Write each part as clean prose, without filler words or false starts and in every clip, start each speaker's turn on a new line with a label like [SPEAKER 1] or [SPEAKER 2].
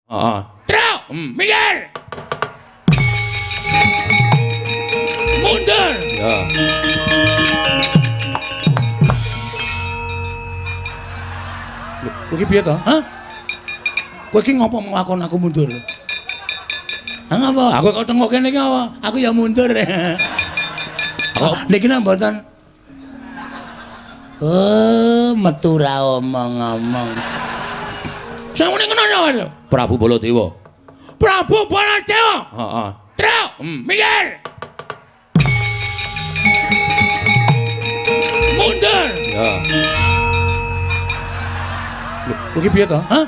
[SPEAKER 1] Heeh. Truk, minggir. Mundur. Ya. Lho, kowe iki piye to? Hah? Kowe iki ngopo nglakon aku mundur? Ha ngapa? Aku kok tengok kene iki apa? Aku ya mundur. Aku niki nek mboten. Oh, metu ra omong-omong. Sing muni ngono ya, Prabu Baladewa. Prabu Baladewa. Heeh. Truk, minggir. Mundur. Ya. Lho, kowe iki piye to? Hah?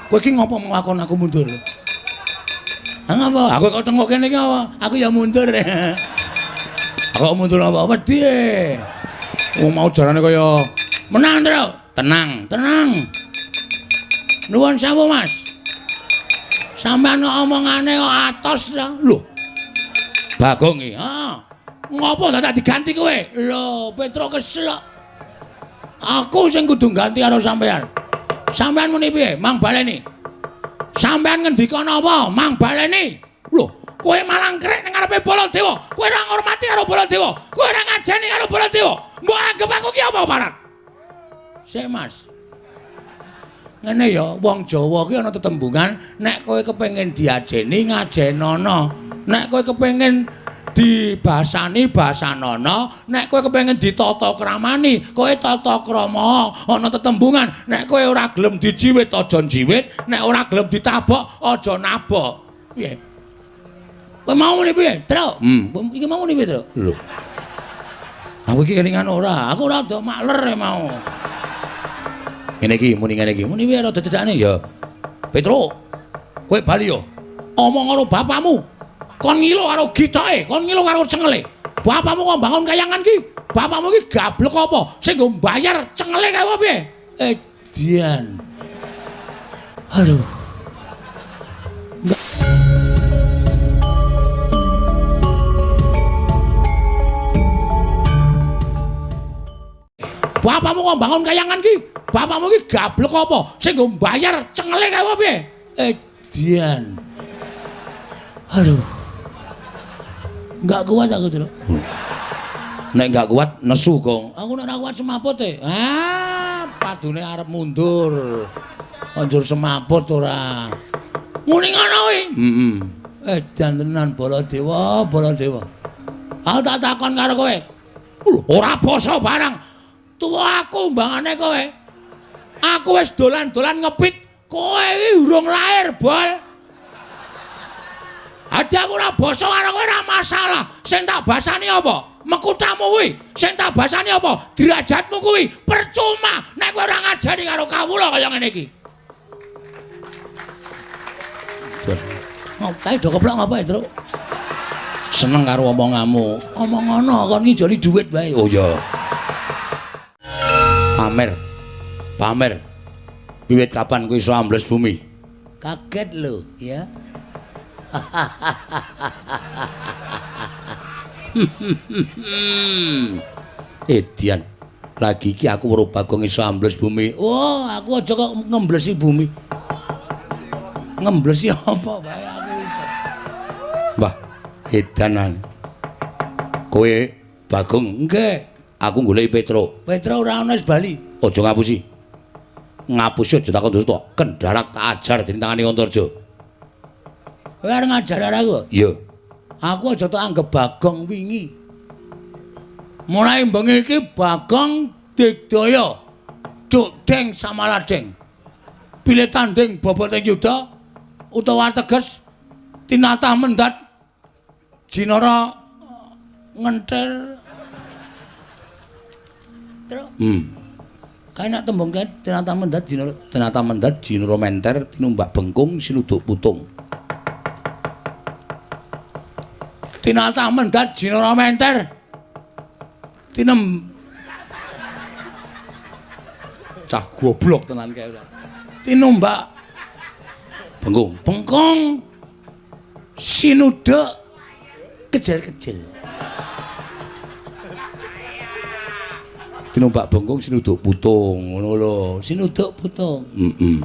[SPEAKER 1] Kowe iki ngopo nglakon aku mundur? Ha ngapa? Aku kok tengok kene iki apa? Aku ya mundur. Aku kok mundur apa? Wedi. Wong mau jarane kaya menang, Truk. Tenang, tenang. Nuwun sewu, Mas. Sampeyan omongane kok atos ya. Lho. Bagong iki. Ha. Ngopo dadak diganti kowe? Lho, Petruk kesel kok. Aku sing kudu ganti karo sampeyan. Sampeyan muni piye? Mang baleni. Sampeyan ngendika napa? Mang baleni. Lho, kowe malah ngrek ning ngarepe Baladewa. Kowe ora ngurmati karo Baladewa. Kowe ora ngajeni karo Baladewa. Mbok anggep aku ki apa, Parat? Sik, Mas. Ngene ya, wong Jawa ki ana tetembungan, nek kowe kepengin diajeni ngajenono. Nek kowe kepengin dibasani basanono, nek kowe kepengin ditata kramani, kowe tata krama. Ana tetembungan, nek kowe ora gelem dijiwit aja njiwit, nek ora gelem ditabok aja nabok. Piye? Kowe mau muni piye, Truk? Iki mau muni piye, Truk? Lho. Aku iki kelingan ora, aku ora do makler mau. Ngene iki muni ngene iki. Muni piye rada cecakne ya. Petruk, kowe bali yo. Omong karo bapakmu. Kon ngilo karo gitoke, kon ngilo karo cengele. Bapakmu kok bangun kayangan ki? Bapakmu ki gablek apa? Sing nggo mbayar cengele kae apa piye? Edian. Aduh. Bapakmu kok bangun kayangan ki? Bapakmu ki gablek apa? Sing nggo mbayar cengele kae apa piye? Edian. Aduh. Enggak kuat aku, Truk. Nek enggak kuat nesu, Gong. Aku nek ora kuat semaput e. Ah, padune arep mundur. Anjur semaput ora. Muni ngono kuwi. Heeh. Edan tenan Baladewa, Baladewa. Aku tak takon karo kowe. Lho, ora basa barang. Tuwa aku mbangane kowe. Aku wis dolan-dolan ngepit, kowe iki urung lahir, Bol. Adi aku ora basa karo kowe ora masalah. Sing tak basani apa? Mekutamu kuwi. Sing tak basani apa? Derajatmu kuwi. Percuma nek kowe ora ngajari karo kawula kaya ngene iki. Kae do keplok ngapa, Truk? Seneng karo omonganmu. Omong ngono kon ngijoli dhuwit wae. Oh iya. Pamer. Pamer. Wiwit kapan kowe iso ambles bumi?
[SPEAKER 2] Kaget lho, ya.
[SPEAKER 1] Edian, lagi iki aku weruh Bagong iso ambles bumi.
[SPEAKER 2] Oh, aku aja kok ngemblesi bumi. Ngemblesi apa wae aku iso.
[SPEAKER 1] Mbah, edanan. Kowe Bagong,
[SPEAKER 2] nggih.
[SPEAKER 1] Aku goleki Petruk.
[SPEAKER 2] Petruk ora ana wis bali.
[SPEAKER 1] Aja ngapusi. Ngapusi aja takon dosa. Kendharat tak ajar dening tangane Antarja.
[SPEAKER 2] Kowe arep ngajar karo aku?
[SPEAKER 1] Iya.
[SPEAKER 2] Aku aja tok anggep Bagong wingi. Mulai bengi iki Bagong digdaya. Duk deng samaladeng. Pilih tanding boboting yuda utawa teges tinatah mendat jinara ngenthel. Truk. Kae nek tembung kae tinatah mendat jinara,
[SPEAKER 1] tinatah mendat jinara menter tinumbak bengkung sinuduk putung.
[SPEAKER 2] Tinatah mendat jinara menter tinem
[SPEAKER 1] cah goblok tenan kae ora.
[SPEAKER 2] Tinumbak
[SPEAKER 1] bengkung,
[SPEAKER 2] bengkung sinuduk kejel-kejel.
[SPEAKER 1] Tinumbak bengkung sinuduk putung ngono lho.
[SPEAKER 2] Sinuduk putung.
[SPEAKER 1] Heeh.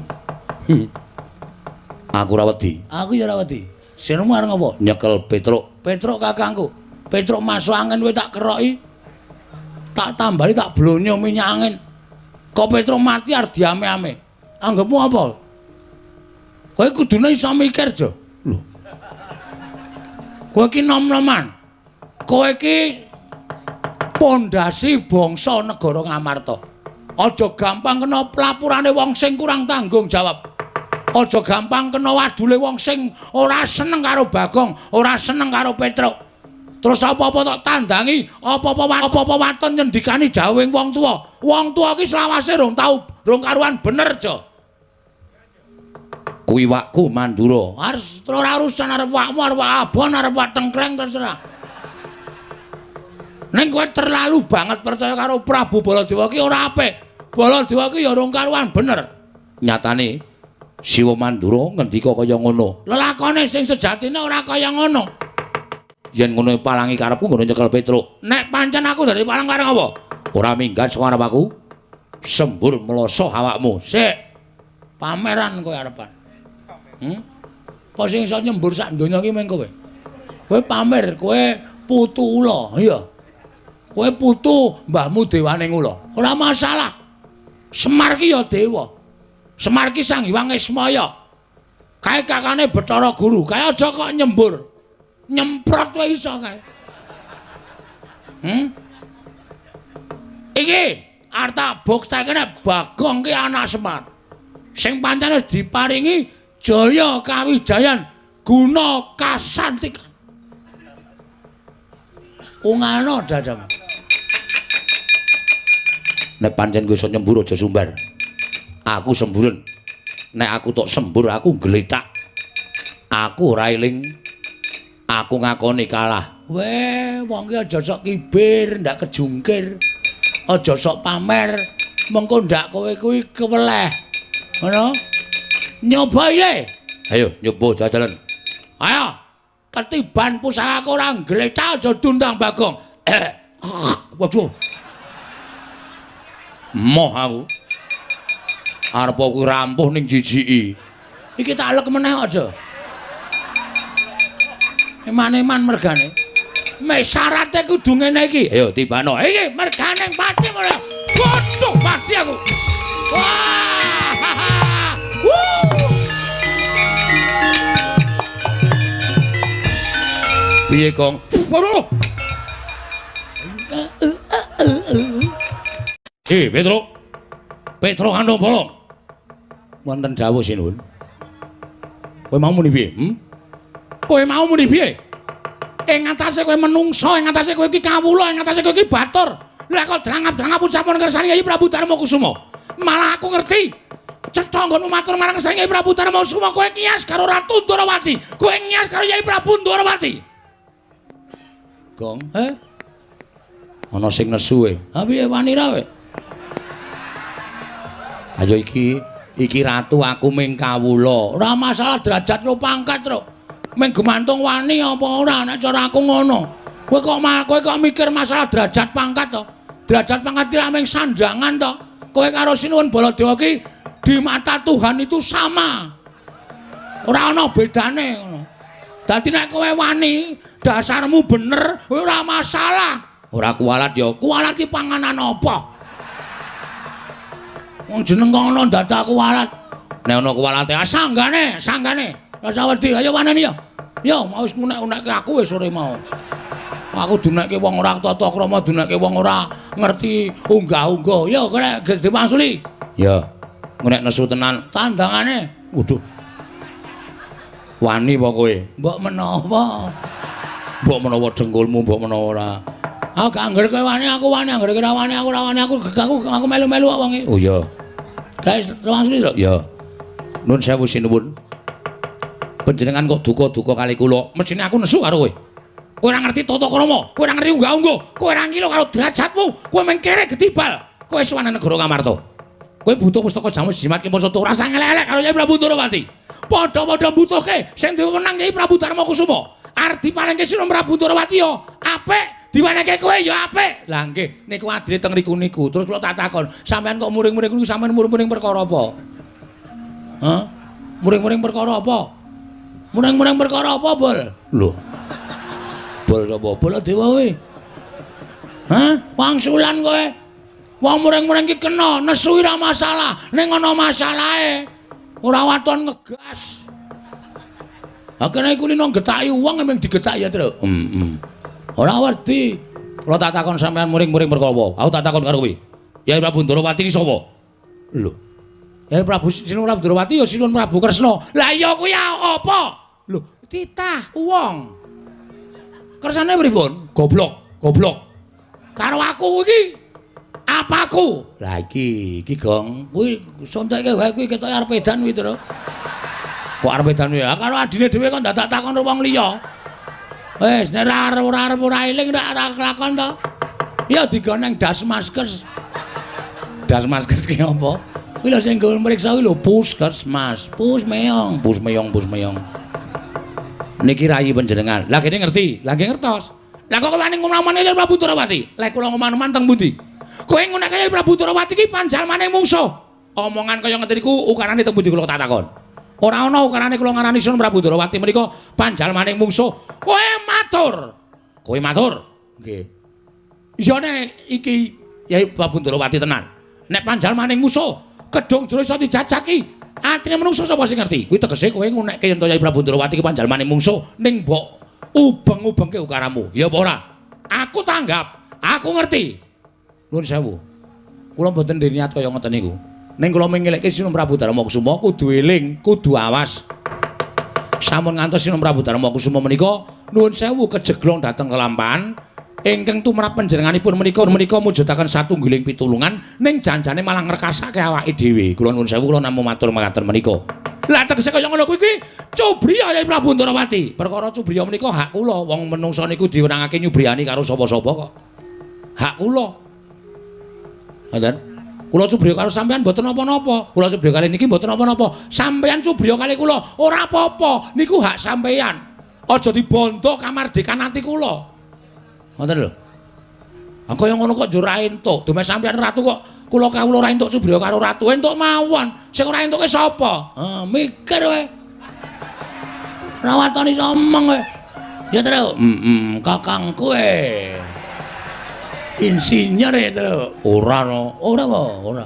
[SPEAKER 1] Aku ora wedi.
[SPEAKER 2] Aku ya ora wedi. Sirmu arep ngopo?
[SPEAKER 1] Nyekel Petruk.
[SPEAKER 2] Petruk kakangku. Petruk masuk angin kowe tak keroki. Tak tambali tak blonyo minyak angin. Kok Petruk mati arep diame-ame. Anggepmu apa? Kowe kudune iso mikir, Jo. Lho. Kowe iki nom-noman. Kowe iki pondasi bangsa negara Ngamarta. Aja gampang kena pelapurane wong sing kurang tanggung jawab. Aja gampang kena wadule wong sing ora seneng karo Bagong, ora seneng karo Petruk. Terus apa-apa tok tandangi, apa-apa waton nyendikani jawing wong tuwa. Wong tuwa iki selawase rong tau, rong karuan bener, Jo.
[SPEAKER 1] Kuwi wakku Mandura.
[SPEAKER 2] Harus ora urusan arep wakmu, arep wak abon, arep wak tengkleng terserah.
[SPEAKER 1] Ning kowe terlalu banget percaya karo Prabu Baladewa ki ora apik. Baladewa ki ya rong karuan bener. Nyatane Siwa Mandura ngendika kaya ngono.
[SPEAKER 2] Lelakone sing sejatine ora kaya ngono.
[SPEAKER 1] Yen ngono palangi karepku ngono nyekel Petruk.
[SPEAKER 2] Nek pancen aku dadi palang karep apa?
[SPEAKER 1] Ora minggat saka arep aku. Sembur mloso awakmu.
[SPEAKER 2] Sik. Pameran kowe arepan. Apa sing iso nyembur sak donya iki mung kowe? Kowe pamer, kowe putu ula, iya. Kowe putu mbahmu dewane ula. Ora masalah. Semar ki ya dewa. Semar ki Sang Hyang Ismaya. Kae kakane Bathara Guru. Kae aja kok nyembur. Nyemprot wae iso kae. Iki arep tak buktekne Bagong ki anak Semar. Sing pancen wis diparingi jaya kawijayan guna kasantikan. Ungalno dadamu.
[SPEAKER 1] Nek pancen kowe iso nyembur aja sumbar. Aku semburen. Nek aku tok sembur aku gletak. Aku ora eling. Aku ngakoni kalah.
[SPEAKER 2] Weh, wong ki aja sok kibir, ndak kejungkir. Aja sok pamer, mengko ndak kowe kuwi keweleh. Ngono? Nyoba ye.
[SPEAKER 1] Ayo nyoba jajalan.
[SPEAKER 2] Ayo. Ketiban pusakaku ora gletak aja dundang Bagong.
[SPEAKER 1] Waduh. Moh aku. Arep kuwi rampuh ning jijiki.
[SPEAKER 2] Iki tak alek meneh aja. Eman-eman mergane. Mek syarate kudu ngene iki.
[SPEAKER 1] Ayo tibano.
[SPEAKER 2] Iki mergane pati ora. Waduh, mati aku. Wah.
[SPEAKER 1] Piye, Kong?
[SPEAKER 2] Waduh.
[SPEAKER 1] Petruk. Petruk kandung bolong. Wonten dawuh sinuwun. Kowe mau muni piye?
[SPEAKER 2] Kowe mau muni piye? Ing atase kowe menungsa, ing atase kowe iki kawula, ing atase kowe iki batur. Lah kok drangap-drangap ucapan kersane Kyai Prabu Darma Kusuma. Malah aku ngerti. Cetha nggonmu matur marang kersane Kyai Prabu Darma Kusuma, kowe ngias karo Ratu Ndorowati. Kowe ngias karo Kyai Prabu Ndorowati.
[SPEAKER 1] Gong, Ana sing nesu e.
[SPEAKER 2] Ha piye wani ra kowe?
[SPEAKER 1] Ayo iki ratu aku ming kawula.
[SPEAKER 2] Ora masalah derajat lo pangkat, Truk. Ming gemantung wani apa ora nek cara aku ngono. Kowe kok mikir masalah derajat pangkat to? Derajat pangkat ki ming sandangan to. Kowe karo Sinuwun Baladewa ki di mata Tuhan itu sama. Ora ana bedane ngono. Dadi nek kowe wani, dasarmu bener, ora masalah.
[SPEAKER 1] Ora kuwalat ya.
[SPEAKER 2] Kuwalat ki panganan apa? Wong jeneng kok ngono dadak kuwalat.
[SPEAKER 1] Nek ana kuwalate
[SPEAKER 2] sanggane, sanggane. Rasa wedi, ayo waneni ya. Yo, mau wis ngunek-unekke aku wis sore mau. Aku dunekke wong ora tata krama, dunekke wong ora ngerti unggah-ungguh. Yo, kowe diwangsuli.
[SPEAKER 1] Ya. Nek nesu tenan
[SPEAKER 2] tandangane.
[SPEAKER 1] Waduh. Wani apa kowe?
[SPEAKER 2] Mbok menawa.
[SPEAKER 1] Mbok menawa dengkulmu, mbok menawa ora.
[SPEAKER 2] Aku gak angger kowe wani, aku wani, angger kowe ora wani, aku ora wani, aku melu-melu kok wong iki.
[SPEAKER 1] Oh iya.
[SPEAKER 2] Guys, wangsuli to?
[SPEAKER 1] Ya. Nun sewu sinuwun. Panjenengan kok duka-duka kali kula.
[SPEAKER 2] Mesthine aku nesu karo kowe. Kowe ora ngerti tata krama, kowe ora ngerti unggah-ungguh, kowe ora ngilo karo derajatmu, kowe mung kere gedibal. Kowe suwan negara Ngamarta. Kowe butuh pustaka jamus jimat ki Sata ora usah ngelek-elek karo Kyai Prabu Ndorowati. Padha-padha mbutuhke sing duwe wenang Kyai Prabu Darma Kusuma. Arep diparingke Sinuwun Prabu Ndorowati ya apik, diwenehke kowe ya apik. Lah nggih, niku adile teng riku niku. Terus kula tak takon, sampean kok muring-muring niku sampean muring-muring perkara apa? Hah?
[SPEAKER 1] Muring-muring perkara apa? Muring-muring perkara apa, Bol? Lho. Bol sapa? Baladewa kowe. Hah? Wangsulan kowe. Wong muring-muring ki kena, nesu ora masalah, ning ana masalahe. Ora waton ngegas. Ha kene iku lino getaki wong emang digetaki ya, Tru. Heeh. Ora wedi. Kula tak takon sampean muring-muring perkara apa? Aku tak takon karo kowe. Yai Prabu Ndorowati ki sapa? Lho. Yai Prabu Sinuwun Prabu Ndorowati ya Sinuwun Prabu Kresna. Lah iya kuwi apa? Lho, titah wong. Kersane pripun? Goblok, goblok. Karo aku iki apaku? Lah iki, iki Gong, kuwi sontekke wae kuwi ketoke arep edan kuwi, Tru. Kok arep edan kuwi? Karo adine dhewe kok dadak takon karo wong liya. Wis nek ora arep ora eling ora kelakon to. Ya digoneng Dasmaskes. Dasmaskes ki apa? Kuwi lho sing nggo mriksa kuwi lho Puskesmas. Pus meong, pus meong, pus meong. Niki rayi panjenengan. Lah kene ngerti, lah nggih ngertos. Lah kok wani ngomong-omong Yai Prabu Ndorowati? Lek kula ngomong-omong teng pundi? Kowe ngunake Yai Prabu Ndorowati ki panjalmane mungsuh. Omongan kaya ngeten niku ukarane teng pundi kula tak takon. Ora ana ukarane kula ngarani Sinuwun Prabu Ndorowati menika panjalmane mungsuh. Kowe matur. Kowe matur. Nggih. Iya nek iki Yai Prabu Ndorowati tenan. Nek panjalmane mungsuh, kedung jero iso dijajaki. Atine menungso sapa sing ngerti? Kuwi tegese kowe ngunekke yen to Yai Prabu Ndorowati ki panjalmane mungsuh ning mbok ubeng-ubengke ukaramu. Ya apa ora? Aku tanggap, aku ngerti. Nuwun sewu. Kula mboten niat kaya ngoten niku. Ning kula mengelekke Sinuwun Prabu Darmakusuma kudu eling, kudu awas. Sampun ngantos Sinuwun Prabu Darmakusuma menika nuwun sewu kejeglong dhateng kelampahan ingkang tumrap panjenenganipun menika mujudaken satunggiling pitulungan ning janjane malah ngrekasake awake dhewe. Kula nuwun sewu kula namung matur mekaten menika. Lah tegese kaya ngono kuwi kuwi cubriya Yai Prabu Ndorowati. Perkara cubriya menika hak kula. Wong menungsa niku diwenangake nyubriyani karo sapa-sapa kok. Hak kula. Ngoten. Kula cubriya karo sampean mboten napa-napa. Kula cubriya kali niki mboten napa-napa. Sampean cubriya kali kula ora apa-apa. Niku hak sampean. Aja dibondo kamardikan ati kula. Ngoten lho. Ha kaya ngono kok njur ra entuk. Dumeh sampean ratu kok kula kawula ora entuk cubriya karo ratu. Entuk mawon. Sing ora entuke sapa? Ha mikir kowe. Ora waton iso omong kowe. Ya Tru. Heeh, kakangku e. Insinyur ya, Tru. Ora no. Ora apa? Ora.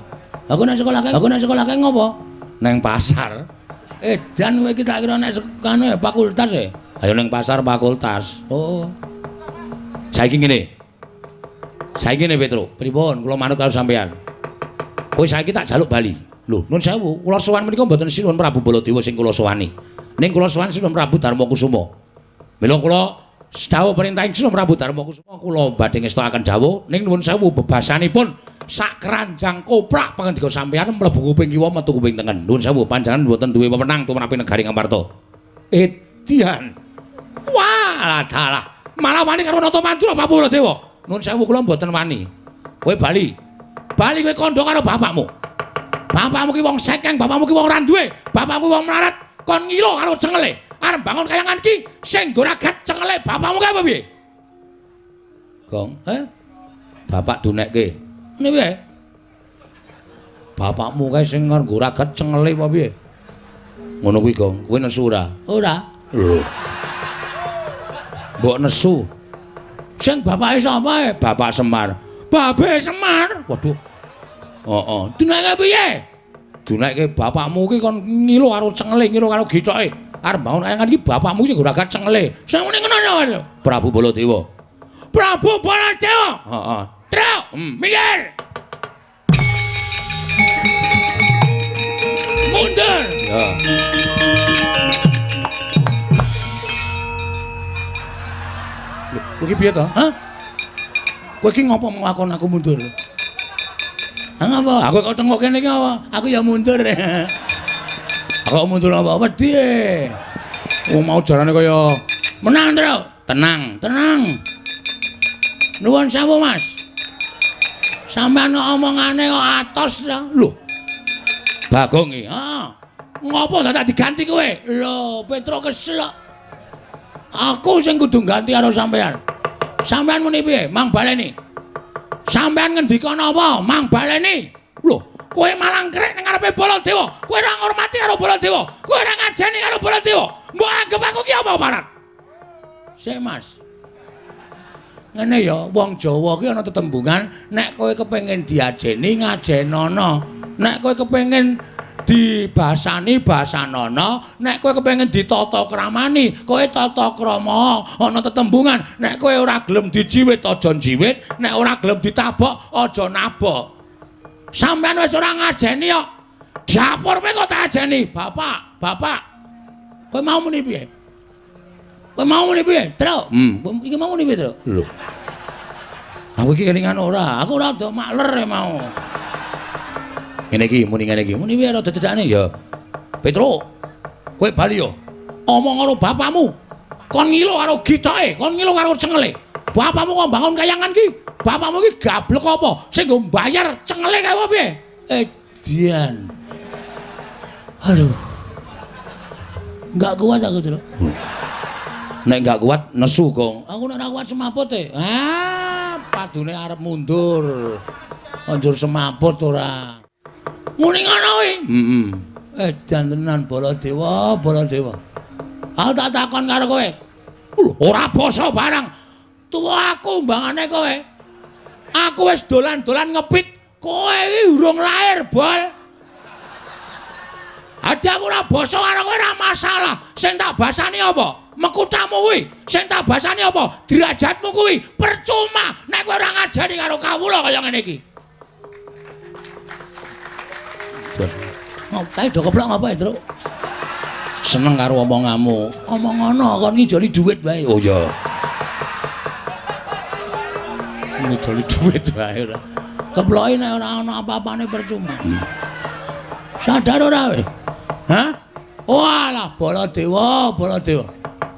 [SPEAKER 1] Aku nang sekolah kae, aku nang sekolah kae ngopo? Nang pasar. Edan kowe iki tak kira nek kanu fakultas e. Ayo nang pasar fakultas. Oh. Saiki ngene. Saiki ngene Petro, pripun kula manut karo sampean. Kowe saiki tak jaluk bali. Lho, nun sewu, kula sowan menika mboten Sinuwun Prabu Baladewa sing kula sowani. Ning kula sowan Sinuwun Prabu Darmakusuma. Mila kula dawuh perintahing Sinuwun Prabu Darmakusuma kula badhe ngestokaken dawuh ning nuwun sewu bebasanipun sak keranjang koplak pangandika sampean mlebu kuping kiwa metu kuping tengen. Nuwun sewu panjenengan mboten duwe wewenang tumrap negari Ngamarta. Edian. Wah, dalah. Malah wani karo Nata Mandura Prabu Baladewa. Nuwun sewu kula mboten wani. Kowe bali. Bali kowe kandha karo bapakmu. Bapakmu ki wong sekeng, bapakmu ki wong ora duwe, bapakmu wong melarat, kon ngilo karo cengele. Arep bangun kayangan ki sing nggo ragat cengele bapakmu kae apa piye? Gong, Bapak dunekke. Ngene piye? Bapakmu kae sing nggo ragat cengele apa piye? Ngono kuwi, Gong. Kowe nesu ora? Ora. Lho. Mbok nesu. Sing bapake sapa e? Bapak Semar. Babe Semar. Waduh. Heeh. Dunekke piye? Dunekke bapakmu ki kon ngilo karo cengele, ngilo karo githoke. Arep bangun kayangan iki bapakmu sing nggo ragat cengele. Sing ngene ngono. Prabu Baladewa. Prabu Baladewa. Heeh. Truk, minggir. Mundur. Ya. Kowe iki piye to? Hah? Kowe iki ngopo nglakon aku mundur? Ha ngopo? Aku kok tengok kene iki apa? Aku ya mundur. Aku mundur apa? Wedi. Wong mau jarane kaya menang, Tru. Tenang, tenang. Nuwun sewu, Mas. Sampeyan omongane kok atos ya. Lho. Bagong iki. Heeh. Ngopo dadak diganti kowe? Lho, Petro kesel kok. Aku sing kudu ganti karo sampeyan. Sampeyan muni piye? Mang baleni. Sampeyan ngendika napa? Mang baleni. Lho, Kowe malang krek ning ngarepe Baladewa. Kowe ora ngurmati karo Baladewa. Kowe ora ngajeni karo Baladewa. Mbok anggep aku ki apa, Parat? Sik, Mas. Ngene ya, wong Jawa ki ana tetembungan, nek kowe kepengin diajeni ngajenono. Nek kowe kepengin dibasani basanono, nek kowe kepengin ditata kramani, kowe tata krama. Ana tetembungan, nek kowe ora gelem dijiwit aja njiwit, nek ora gelem ditabok aja nabok. Sampeyan wis ora ngajeni kok. Dapurmu kok tak ajeni, Bapak, Bapak. Kowe mau muni piye? Kowe mau muni piye, Truk? Iki mau muni piye, Truk? Lho. Aku iki kelingan ora, aku ora do makler mau. Ngene iki muni ngene iki. Muni piye rada cedhakane ya. Petruk, kowe bali yo. Omong karo bapakmu. Kon ngilo karo gitoke, kon ngilo karo cengele. Bapakmu kok bangun kayangan ki? Bapakmu ki gablek apa? Sing nggo mbayar cengele kae apa piye? Edian. Aduh. Enggak kuat aku, Truk. Nek enggak kuat nesu, Gong. Aku nek ora kuat semaput e. Ah, padune arep mundur. Anjur semaput ora. Muni ngono kuwi. Heeh. Edan tenan Baladewa, Baladewa. Aku tak takon karo kowe. Lho, ora basa barang. Tuwa aku mbangane kowe. Aku wis dolan-dolan ngepit, kowe iki urung lahir, Bol. Adi aku ora basa karo kowe ora masalah. Sing tak basani apa? Mekutamu kuwi. Sing tak basani apa? Derajatmu kuwi. Percuma nek kowe ora ngajari karo kawula kaya ngene iki. Ngopo do keplok ngapa, Truk? Seneng karo omonganmu. Omong ngono kon ngijoli dhuwit wae. Oh iya. Ngijoli dhuwit wae ora. Keploke nek ora ana apa-apane percuma. Sadar ora kowe? Hah? Walah Baladewa, Baladewa.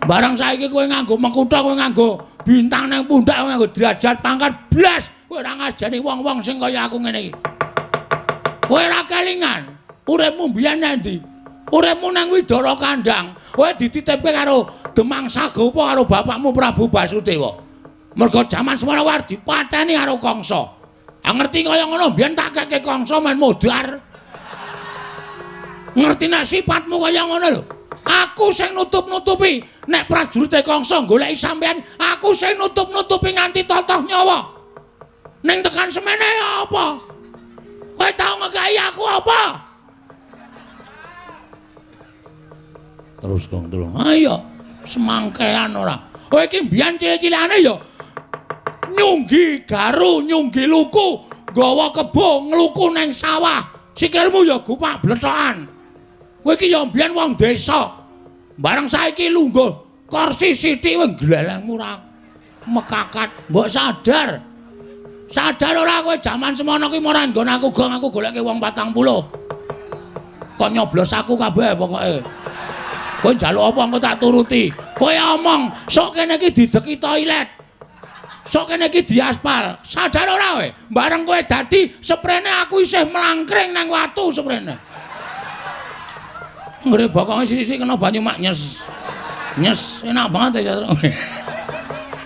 [SPEAKER 1] Barang saiki kowe nganggo mekutha, kowe nganggo bintang nang pundak, kowe nganggo derajat pangkat blas, kowe ora ngajeni wong-wong sing kaya aku ngene iki. Kowe ora kelingan. Uripmu mbiyen nang ndi? Uripmu nang Widara Kandang. Kowe dititipke karo Demang Sagopa karo bapakmu Prabu Basudewa. Mergo jaman semono kowe arep dipateni karo Kangsa. Ah ngerti kaya ngono mbiyen tak keke Kangsa men modar. Ngerti nek sifatmu kaya ngono lho. Aku sing nutup-nutupi nek prajurite Kangsa goleki sampean, aku sing nutup-nutupi nganti totoh nyawa. Ning tekan semene apa? Kowe tau ngekeki aku apa? Terus Gong terus. Ayo semangkean ora. Kowe iki mbiyen cilik-cilikane ya nyunggi garu, nyunggi luku, nggawa kebo ngluku nang sawah. Sikilmu ya gupak blethokan. Kowe iki ya mbiyen wong desa. Bareng saiki lungguh kursi sithik kowe glelengmu ora mekakat. Mbok sadar. Sadar ora kowe jaman semono ki ora nggon aku Gong, aku goleke wong 40. Kok nyoblos aku kabeh pokoke. Kowe njaluk apa engko tak turuti. Kowe omong sok kene iki dideki toilet. Sok kene iki diaspal. Sadar ora kowe? Bareng kowe dadi seprene aku isih mlangkring nang watu seprene. Nggre bokonge sisi-sisi kena banyu mak nyes. Nyes, enak banget ya.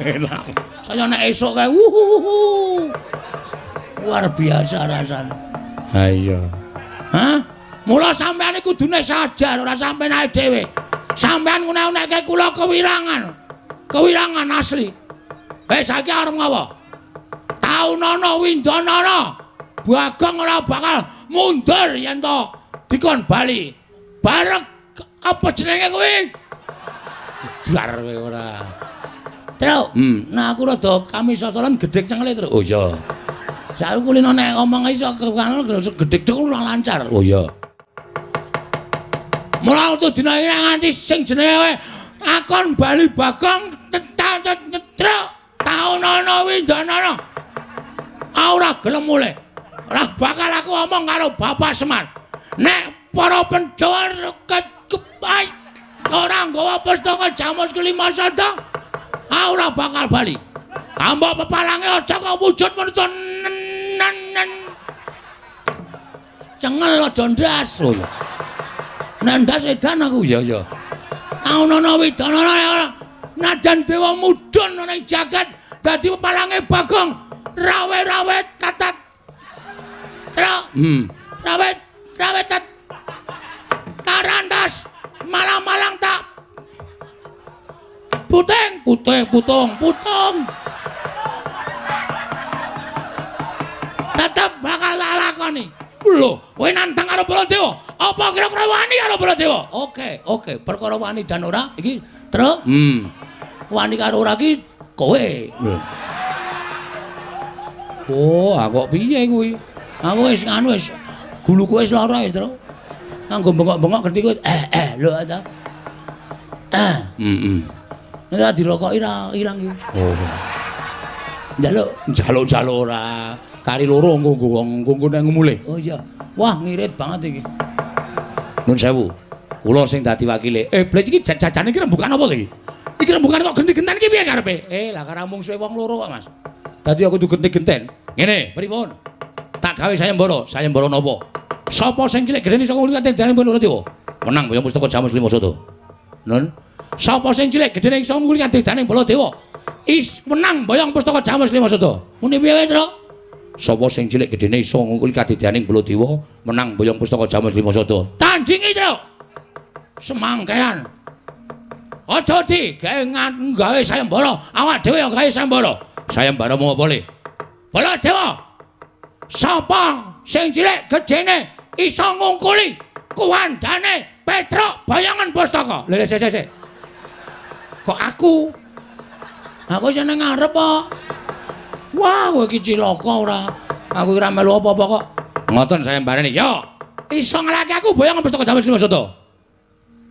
[SPEAKER 1] Enak. Saya nek esuk kae wuhuhuhu. Luar biasa rasane. Ha iya. Hah? Mula sampean iku kudune sadar ora sampean ae dhewe. Sampean ngene-neke kula kewirangan. Kewirangan asli. Wis saiki arep ngapa? Taunana windanana. Bagong ora bakal mundur yen to dikon bali. Bareng apa jenenge kuwi? Dar kowe ora. Truk. Nah aku rada kamisosolan gedhek cengele, Truk. Oh iya. Saiki kulino nek ngomong iso kekano gedhek dek ora lancar. Oh iya. Mula utuh dina iki nganti sing jenenge akon bali Bagong truk taunana windanana. Ora gelem mulih. Ora bakal aku omong karo Bapak Semar. Nek para Pandhawa ora nggawa pustaka Jamus kelima sada, ora bakal bali. Ambok pepalange aja kok wujud manungsa nen. Cengel aja ndas. Oh iya. Nek ndas edan aku ya ya. Taunana widanana nadan dewa mudhun ana ing jagat dadi pepalange Bagong rawe-rawe tatat. Truk. Rawit, rawit tarantas malang-malang tak puting, puting, putung, putung. Tetep bakal tak lakoni. Lho, kowe nantang karo Baladewa. Apa kira-kira wani karo Baladewa? Oke, oke, perkara wani dan ora iki, Truk. Wani karo ora iki kowe. Oh, kok piye kuwi? Aku wis nganu wis guluku wis lara wis, Truk. Nganggo bengok-bengok ngerti kowe. Lho ta. Ora dirokoki ra ilang iki. Oh. Njaluk, njaluk-njaluk ora. Kari loro engko nggo wong nggo nek mulih. Oh iya. Wah, ngirit banget iki. Nun sewu. Kula sing dadi wakile. Blet iki jajane iki rembukan apa to iki? Iki rembukan kok genti-genten iki piye karepe? Lah karo mungsuhe wong loro kok, Mas. Dadi aku kudu genti-genten. Ngene, pripun? Tak gawe sayembara, sayembara napa? Sapa sing cilik gedene iso ngulih kadidane Baladewa? Menang boyong pustaka Jamus Lima Sada. Nun. Sapa sing cilik gedene iso ngulih kadidane Baladewa? Is menang boyong pustaka Jamus Lima Sada. Muni piye, Truk? Sapa sing cilik gedene iso ngungkuli kadidaning Baladewa menang boyong pustaka Jamus Lima Sada. Tandingi, Truk. Semangkean. Aja di gawe gawe sayembara, awak dhewe ya gawe sayembara. Sayembara mau apa le? Baladewa. Sapa sing cilik gedene iso ngungkuli kuwandane Petruk boyongan pustaka? Lho, sik sik sik. Kok aku? Aku seneng ngarep kok. Wah, kowe iki cilaka ora. Aku ora melu apa-apa kok. Ngoten sayembarane. Yo, iso nglaki aku boyongan pustaka Jamus Lima Sada.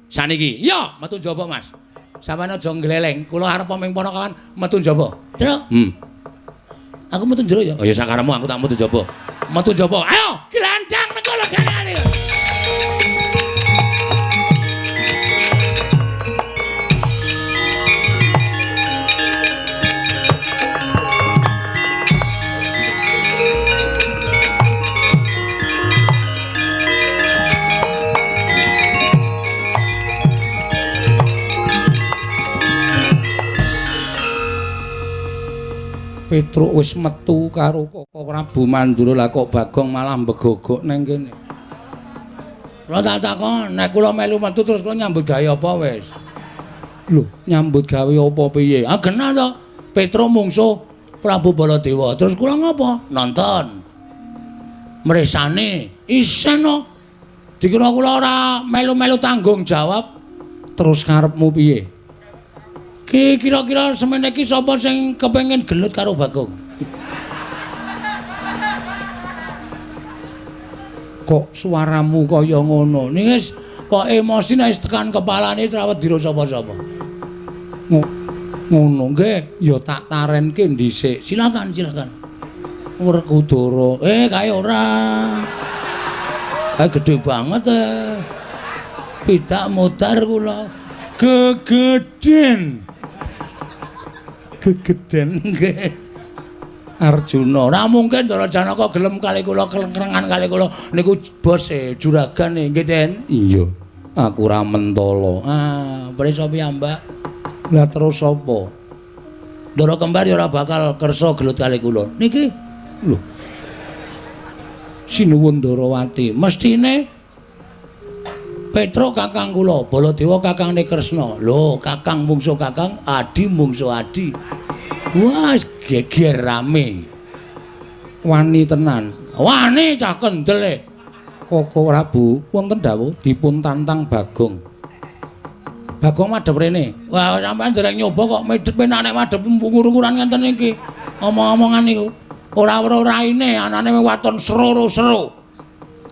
[SPEAKER 1] Saniki, yo metu njaba, Mas. Sampeyan aja ngleleng. Kula arep ming ponokawan metu njaba. Truk. Aku metu njero ya. Oh ya sakaremu aku tak metu njaba. Metu njaba. Ayo, glandang nang kono gane. Petruk wis metu karo Koko Prabu Mandura, lah kok Bagong malah mbegogok nang kene. Kula tak takon, nek kula melu metu terus kula nyambut gawe apa wis? Lho, nyambut gawe apa piye? Ah genah to. Petruk mungsuh Prabu Baladewa. Terus kula ngapa? Nonton. Mresane isen no. Dikira kula ora melu-melu tanggung jawab. Terus karepmu piye? Ki kira-kira semene iki sapa sing kepengin gelut karo Bagong? Kok suaramu kaya ngono? Niki wis kok emosi nek wis tekan kepalane ora wedi sapa-sapa. Ngono nggih, ya tak tarenke dhisik. Silakan, silakan. Werkudara. Kae ora. Kae gedhe banget e. Pidak modar kula. Gegeden. Gegeden nggih. Arjuna. Ora mungkin Ndara Janaka gelem kali kula kelengkrengan kali kula niku bose juragane nggih, Den. Iya. Aku ora mentala. Ah, prisa piyambak. Lah terus sapa? Ndara kembar ya ora bakal kersa gelut kali kula. Niki lho. Sinuwun Ndarawati, mestine Petruk kakang kula, Baladewa kakangne Kresna. Lho, kakang mungsuh kakang, adi mungsuh adi. Wah, geger rame. Wani tenan. Wani cah kendel. Koko Prabu wonten dawuh dipun tantang Bagong. Bagong madhep rene. Wah, sampean dereng nyoba kok medhep penak nek madhep ngur-nguran ngenten iki. Omong-omongan niku. Ora weruh raine, anane waton sero-sero.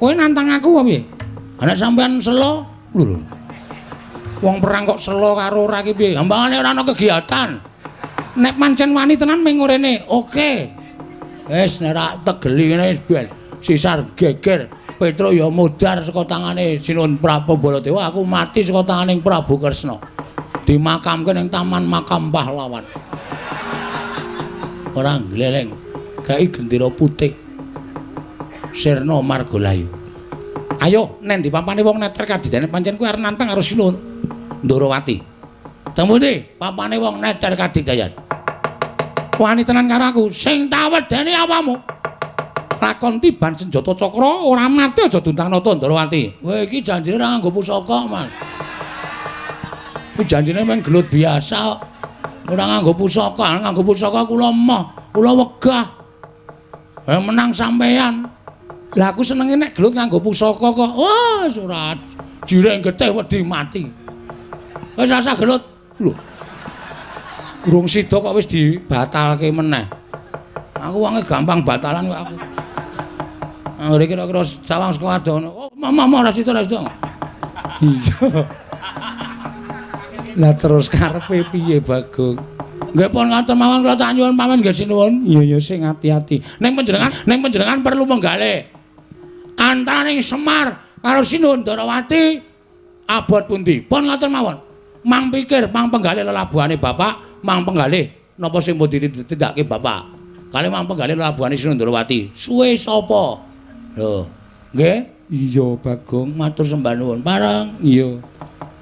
[SPEAKER 1] Kowe nantang aku apa piye? Ana sampean selo? Lho lho. Wong perang kok selo karo ora ki piye? Gampangane ora ana kegiatan. Nek pancen wani tenan ming rene. Oke. Wis nek ra tegeli ngene wis ben sisar geger. Petruk ya modar saka tangane Sinuwun Prabu Baladewa, aku mati saka tangane Prabu Kresna. Dimakamke ning Taman Makam Pahlawan. Ora gleleng. Gawe gendera putih. Sirna Margalayu. Ayo nen di pampane wong neter kadidane pancen kuwi arep nantang karo Sinuwun Ndarawati. Teng pundi papane wong neter kadidayan? Wani tenan karo aku, sing tak wedeni awamu. Lakon tiban senjata cakra ora mati aja duntanata Ndarawati.
[SPEAKER 2] Kowe iki janjine ora nganggo pusaka, Mas. Kuwi janjine mung gelut biasa kok. Ora nganggo pusaka, nganggo pusaka kula emoh, kula wegah. Menang sampean.
[SPEAKER 1] Lah aku senenge nek gelut nganggo pusaka kok.
[SPEAKER 2] Wah, ora jireng getih wedi mati. Wis rasa gelut.
[SPEAKER 1] Lho. Urung sida kok wis dibatalke meneh.
[SPEAKER 2] Aku wonge gampang batalan kok aku. Anggere kira-kira sawang saka adoh. Oh, mama ora sida, ora sida.
[SPEAKER 1] Iya. Lah terus karepe piye, Bagong?
[SPEAKER 2] Nggih pun ngoten mawon kula tak nyuwun pamit nggih sinuwun.
[SPEAKER 1] Iya ya sing ati-ati.
[SPEAKER 2] Ning panjenengan perlu menggalih. Antaraning Semar karo Sinuhun Ndarawati abot pundi? Pun ngoten mawon. Mang pikir, mang penggalih lelabuhane Bapak, mang penggalih napa sing pun ditindakake Bapak. Kali mang penggalih lelabuhane Sinuhun Ndarawati. Suwe sapa? Lho, nggih?
[SPEAKER 1] Iya, Bagong,
[SPEAKER 2] matur sembah nuwun. Pareng.
[SPEAKER 1] Iya.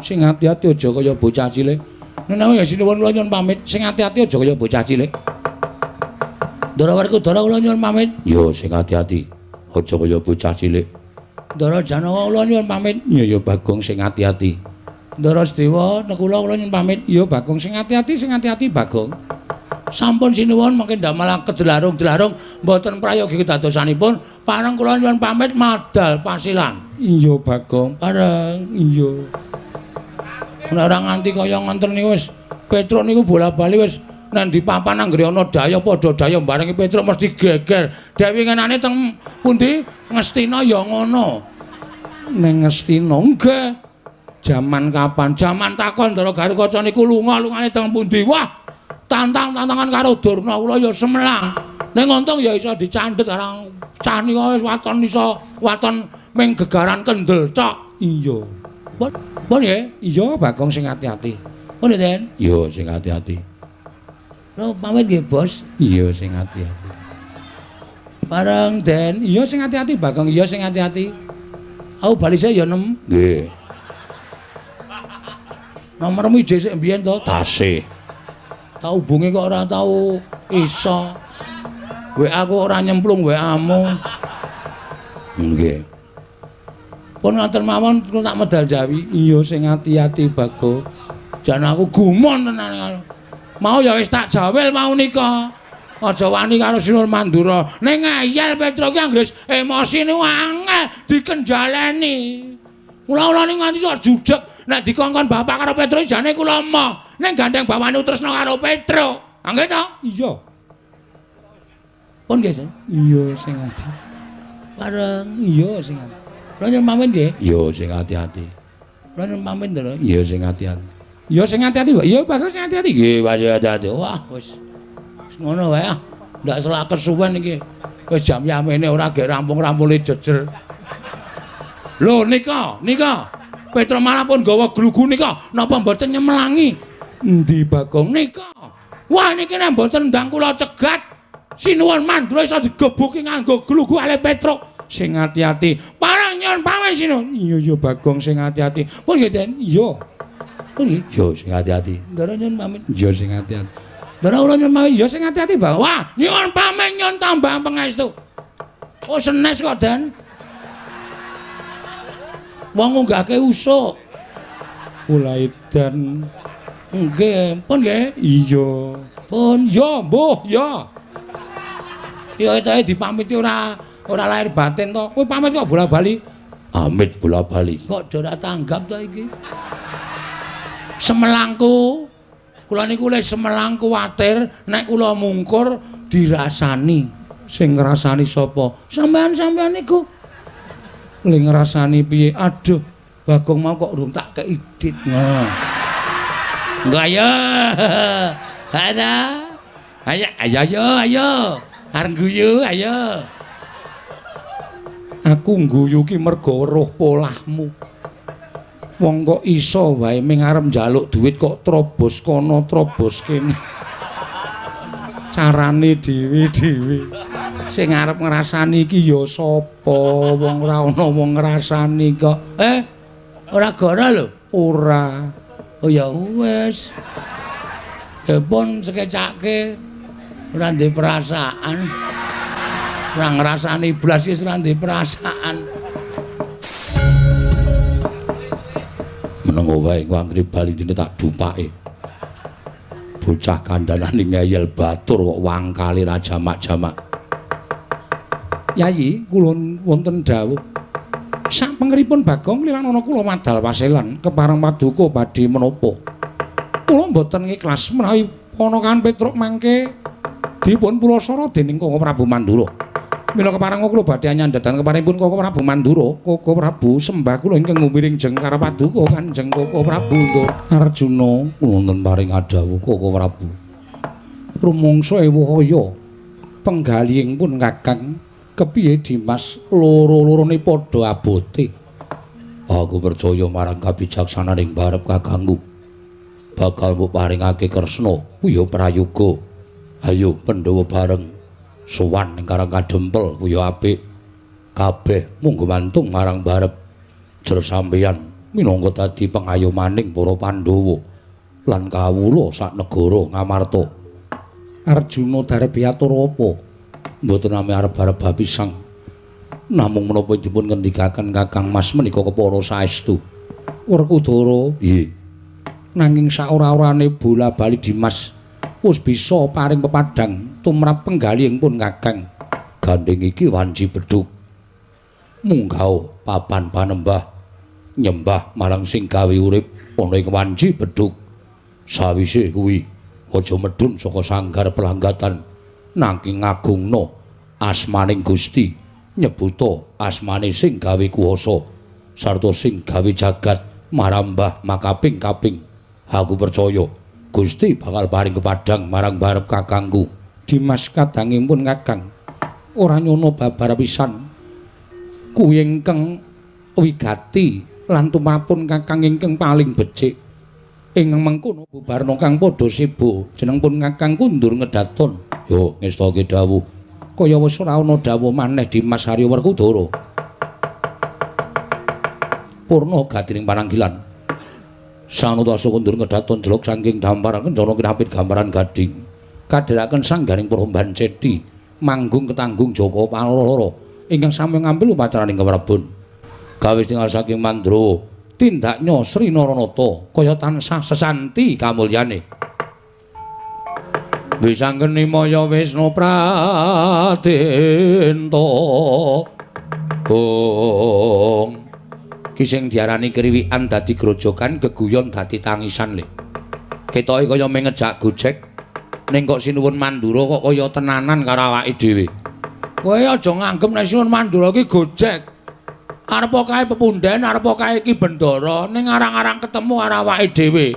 [SPEAKER 1] Sing ati-ati aja kaya bocah cilik.
[SPEAKER 2] Menawi ya sinuwun kula nyuwun pamit.
[SPEAKER 1] Sing ati-ati aja kaya bocah cilik.
[SPEAKER 2] Ndara Werkudara kula nyuwun pamit.
[SPEAKER 1] Iya, sing ati-ati aja kaya bocah cilik.
[SPEAKER 2] Ndara Janawa kula nyuwun pamit.
[SPEAKER 1] Iya ya Bagong sing ati-ati.
[SPEAKER 2] Ndara Sedewa Nekula kula nyuwun pamit.
[SPEAKER 1] Iya Bagong sing ati-ati, sing ati-ati Bagong.
[SPEAKER 2] Sampun sinuwun mangke ndamel kedelarung-delarung mboten prayogi kedadosanipun. Pareng kula nyuwun pamit madal pasilan.
[SPEAKER 1] Iya Bagong.
[SPEAKER 2] Pareng.
[SPEAKER 1] Iya.
[SPEAKER 2] Nek ora nganti kaya ngoten niku wis Petruk niku bola-bali wis nang ndi papan anggere ana daya padha daya barengi Petruk mesti geger. Dewi ngenane teng pundi Ngastina ya ngono.
[SPEAKER 1] Ning Ngastina
[SPEAKER 2] nggih.
[SPEAKER 1] Jaman kapan?
[SPEAKER 2] Jaman takon Ndara Garukaca niku lunga lungane teng pundi? Wah, tantang-tantangan karo Durna kula ya semelang. Ning untung ya iso dicandhet karang cah nika wis waton iso waton ming gegaran kendel cok.
[SPEAKER 1] Iya.
[SPEAKER 2] Pun nggih?
[SPEAKER 1] Iya, Bagong sing ati-ati.
[SPEAKER 2] Pun nggih, Den?
[SPEAKER 1] Iya, sing ati-ati.
[SPEAKER 2] Lho, pamit nggih, Bos.
[SPEAKER 1] Iya, sing ati-ati.
[SPEAKER 2] Bareng, Den.
[SPEAKER 1] Iya, sing ati-ati, Bagong. Iya, sing ati-ati.
[SPEAKER 2] Aku bali sik ya nem.
[SPEAKER 1] Nggih.
[SPEAKER 2] Nomormu ije sik mbiyen to?
[SPEAKER 1] Tasih.
[SPEAKER 2] Tak hubungi kok ora tau iso. WA kok ora nyemplung WA-mu.
[SPEAKER 1] Nggih.
[SPEAKER 2] Pun ngoten mawon kula tak medal jawi.
[SPEAKER 1] Iya sing ati-ati Bagong.
[SPEAKER 2] Jan aku gumun tenan. Mau ya wis tak jawel mau nika. Aja wani karo Sinuhun Mandura. Ning ngeyel Petruk ki anggere emosi niku angel dikenjaleni. Kula-kula niku nganti sok judeg nek dikongkon bapak karo Petruk jane kula emoh. Ning gandeng bawane tresna karo Petruk. Nggih to?
[SPEAKER 1] Iya.
[SPEAKER 2] Pun nggih, Sen.
[SPEAKER 1] Iya sing ati.
[SPEAKER 2] Bareng.
[SPEAKER 1] Iya sing ati.
[SPEAKER 2] Kula nyuwun pamit nggih.
[SPEAKER 1] Iya sing ati-ati.
[SPEAKER 2] Kula nyuwun pamit lho.
[SPEAKER 1] Iya sing ati-ati. Iya sing ati-ati, Pak. Iya Bagong sing ati-ati.
[SPEAKER 2] Nggih, ati-ati. Wah, wis. Wis ngono wae ah. Ndak selak kesuwen iki. Wis jam yamene ora gek rampung-rampule jejer. Lho nika, nika. Petruk malah pun gawa glugu nika. Napa mboten nyemelangi?
[SPEAKER 1] Endi Bagong?
[SPEAKER 2] Nika. Wah niki nek mboten ndang kula cegat, Sinuwun Mandura iso digebuki nganggo glugu ale Petruk.
[SPEAKER 1] Sing ati-ati.
[SPEAKER 2] Parang nyuwun pamit Sinuwun.
[SPEAKER 1] Iya ya Bagong sing ati-ati.
[SPEAKER 2] Pun nggih, Den.
[SPEAKER 1] Iya.
[SPEAKER 2] Pun nggih.
[SPEAKER 1] Iya sing ati-ati.
[SPEAKER 2] Ndara nyuwun pamit.
[SPEAKER 1] Iya sing ati-ati.
[SPEAKER 2] Ndara kula nyuwun pamit.
[SPEAKER 1] Iya sing ati-ati, Bang.
[SPEAKER 2] Wah, nyuwun pamit nyuwun tambah pangestu. Oh senes kok, Den. Wong ngunggahke usuk.
[SPEAKER 1] Ula edan.
[SPEAKER 2] Nggih, pun nggih.
[SPEAKER 1] Iya.
[SPEAKER 2] Pun
[SPEAKER 1] ya, mbuh, ya.
[SPEAKER 2] Ya etoke dipamiti ora ora lahir batin to. Kowe pamit kok bola-bali?
[SPEAKER 1] Amit bola-bali.
[SPEAKER 2] Kok ora tanggap to iki? Semelangku. Kula niku le semelang kuwatir nek kula mungkur dirasani.
[SPEAKER 1] Sing ngrasani sapa?
[SPEAKER 2] Sampean-sampean niku.
[SPEAKER 1] Le ngrasani piye?
[SPEAKER 2] Aduh, Bagong mau kok urung tak kei dit. Ngono. Enggak ayo. Ada. Ayo ayo ayo ayo. Arep guyu ayo.
[SPEAKER 1] Aku ngguyu ki mergo weruh polahmu. Wong kok iso wae ming arep njaluk duit kok trobos kono trobos kene. Carane dhewe-dhewe. Sing arep ngrasani iki ya sapa? Wong ora ana wong ngrasani kok.
[SPEAKER 2] Ora gora lho.
[SPEAKER 1] Ora.
[SPEAKER 2] Oh ya wis. Ya pun sekecake ora ndek perasaan.
[SPEAKER 1] Ora ngrasani blas wis ora ndek perasaan. Menengo wae engko anggere bali dene tak dupake. Bocah kandhanane ngeyel batur kok wangkale ra jamak-jamak. Yayi, kula wonten dawuh. Sapengeripun Bagong lilanana kula madal paselan kepareng paduka badhe menapa. Kula mboten ngikhlas menawi ponakan Petruk mangke dipun pulasara dening Koko Prabu Mandura. Mila kepareng kula badhe nyandhadan keparengipun Koko Prabu Mandura, Koko Prabu sembah kula ingkang ngumiring jengkar paduka Kanjeng Koko Prabu Arjuna wonten paring adhawuh Koko Prabu. Rumangsa ewuh kaya penggalihing pun Kakang kepiye Dimas loro-lorone padha abote. Aku percaya marang kabijaksananing barep kakangku. Bakal mbok paringake Kresna kuwi ya prayoga. Ayo Pandhawa bareng sowan ing Karang Kadempel kuwi ya apik. Kabeh munggo mantung marang barep. Jer sampeyan minangka dadi pengayomaning para Pandhawa lan kawula sak negara Ngamarta. Arjuna darep atur apa? Mboten ame arep-arep bapisang. Namung menapa dipun ngendikaken Kakang Mas menika kepara saestu. Werkudara, nggih. Nanging saora-orane bola-bali Dimas wis bisa paring pepadhang tumrap penggalihing pun Kakang. Gandeng iki wanci bedhug. Munggah papan panembah nyembah marang sing gawe urip ana ing wanci bedhug. Sawise kuwi aja medhun saka sanggar pelanggatan nanging ngagungna asmaning Gusti, nyebuta asmane sing gawe kuwasa sarta sing gawe jagat marambah makaping-kaping. Aku percaya Gusti bakal paring kepadhang marang barep kakangku. Dimas kadangipun Kakang ora nyono babar pisan. Kuwi ingkang wigati lan tumrapun Kakang ingkang paling becik. Ing mengkono bubarna kang padha seba jeneng pun Kakang kundur ngedaton. Yo ngestake dawuh. Kaya wis ora ana dawuh maneh Dimas Haryo Werkudara. Purna gatining pananggilan. Sanutasa kundur ngedaton jelok saking dampar kencana kinapit gambaran gading. Kadheraken sanggaring Promban Ceti manggung ketanggung Joko Paloro ingkang sami ngambil upacaraning keprabon. Gawe tinggal saking Mandra tindaknya Sri Naranata kaya tansah sesanti kamulyane. Wisanggeni maya Wisnu Pradenta. Ong ki sing diarani kriwikan dadi grojogan, geguyon dadi tangisan le. Ketoke kaya mung ngejak gojek ning kok Sinuwun Mandura kok kaya tenanan karo awake dhewe. Kowe aja nganggep nek Sinuwun Mandura ki gojek. Arepa kae pepunden, arepa kae Ki Bendara ning arang-arang ketemu karo awake dhewe.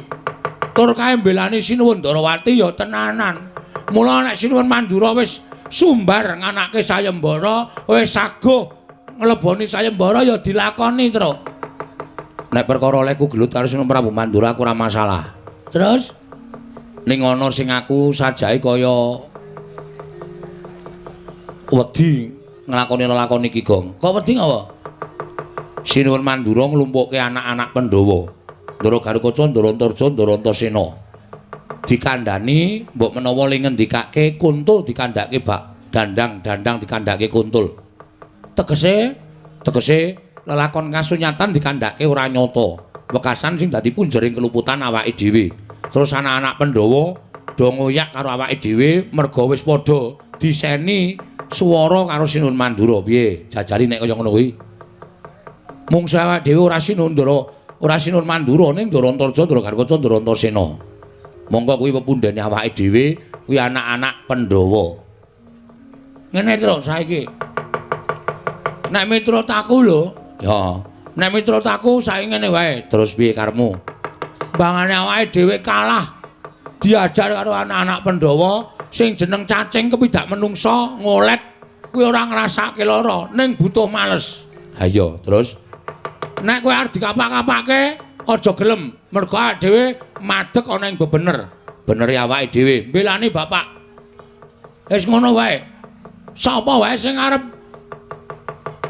[SPEAKER 1] Tur kae mbelani Sinuwun Ndarawati ya tenanan. Mula nek Sinuwun Mandura wis sumbar nganake sayembara, wis saguh ngleboni sayembara ya dilakoni, Tru. Nek perkara olehku gelut karo Sinuwun Prabu Mandura aku ora masalah. Terus ning ana sing aku sajae kaya wedi nglakoni lelakon iki, Gong. Kok wedi ngapa? Sinuwun Mandura nglumpukke anak-anak Pandhawa. Ndara Garukaca, Ndara Antarja, Ndara Antasena. Dikandhani mbok menawa le ngendikake kuntul dikandhake bak dandang, dandang dikandhake kuntul. Tegese, tegese lelakon kasunyatan dikandhake ora nyata. Wekasan sing dadi punjering keluputan awake dhewe. Terus anak-anak Pandhawa do ngoyak karo awake dhewe merga wis padha diseni swara karo Sinuwun Mandura. Piye? Jajari nek kaya ngono kuwi. Mungsu awake dhewe ora Sinuwun Ndara, ora Sinuwun Mandura ning Ndara Antarja, Ndara Garukaca, Ndara Antasena. Monggo kuwi pepundhene awake dhewe, kuwi anak-anak Pandhawa. Ngene to saiki. Nek miturut aku lho, ya. Nek miturut aku saiki ngene wae. Terus piye karepmu? Bangane awake dhewe kalah diajar karo anak-anak Pandhawa sing jeneng cacing kepidak menungsa ngolet kuwi ora ngrasake lara ning butuh males. Ha iya, terus nek kowe arep dikapak-kapake aja gelem, mergo awake dhewe madeg ana ing bebener. Benere awake dhewe mbelani bapak. Wis ngono wae. Sapa wae sing arep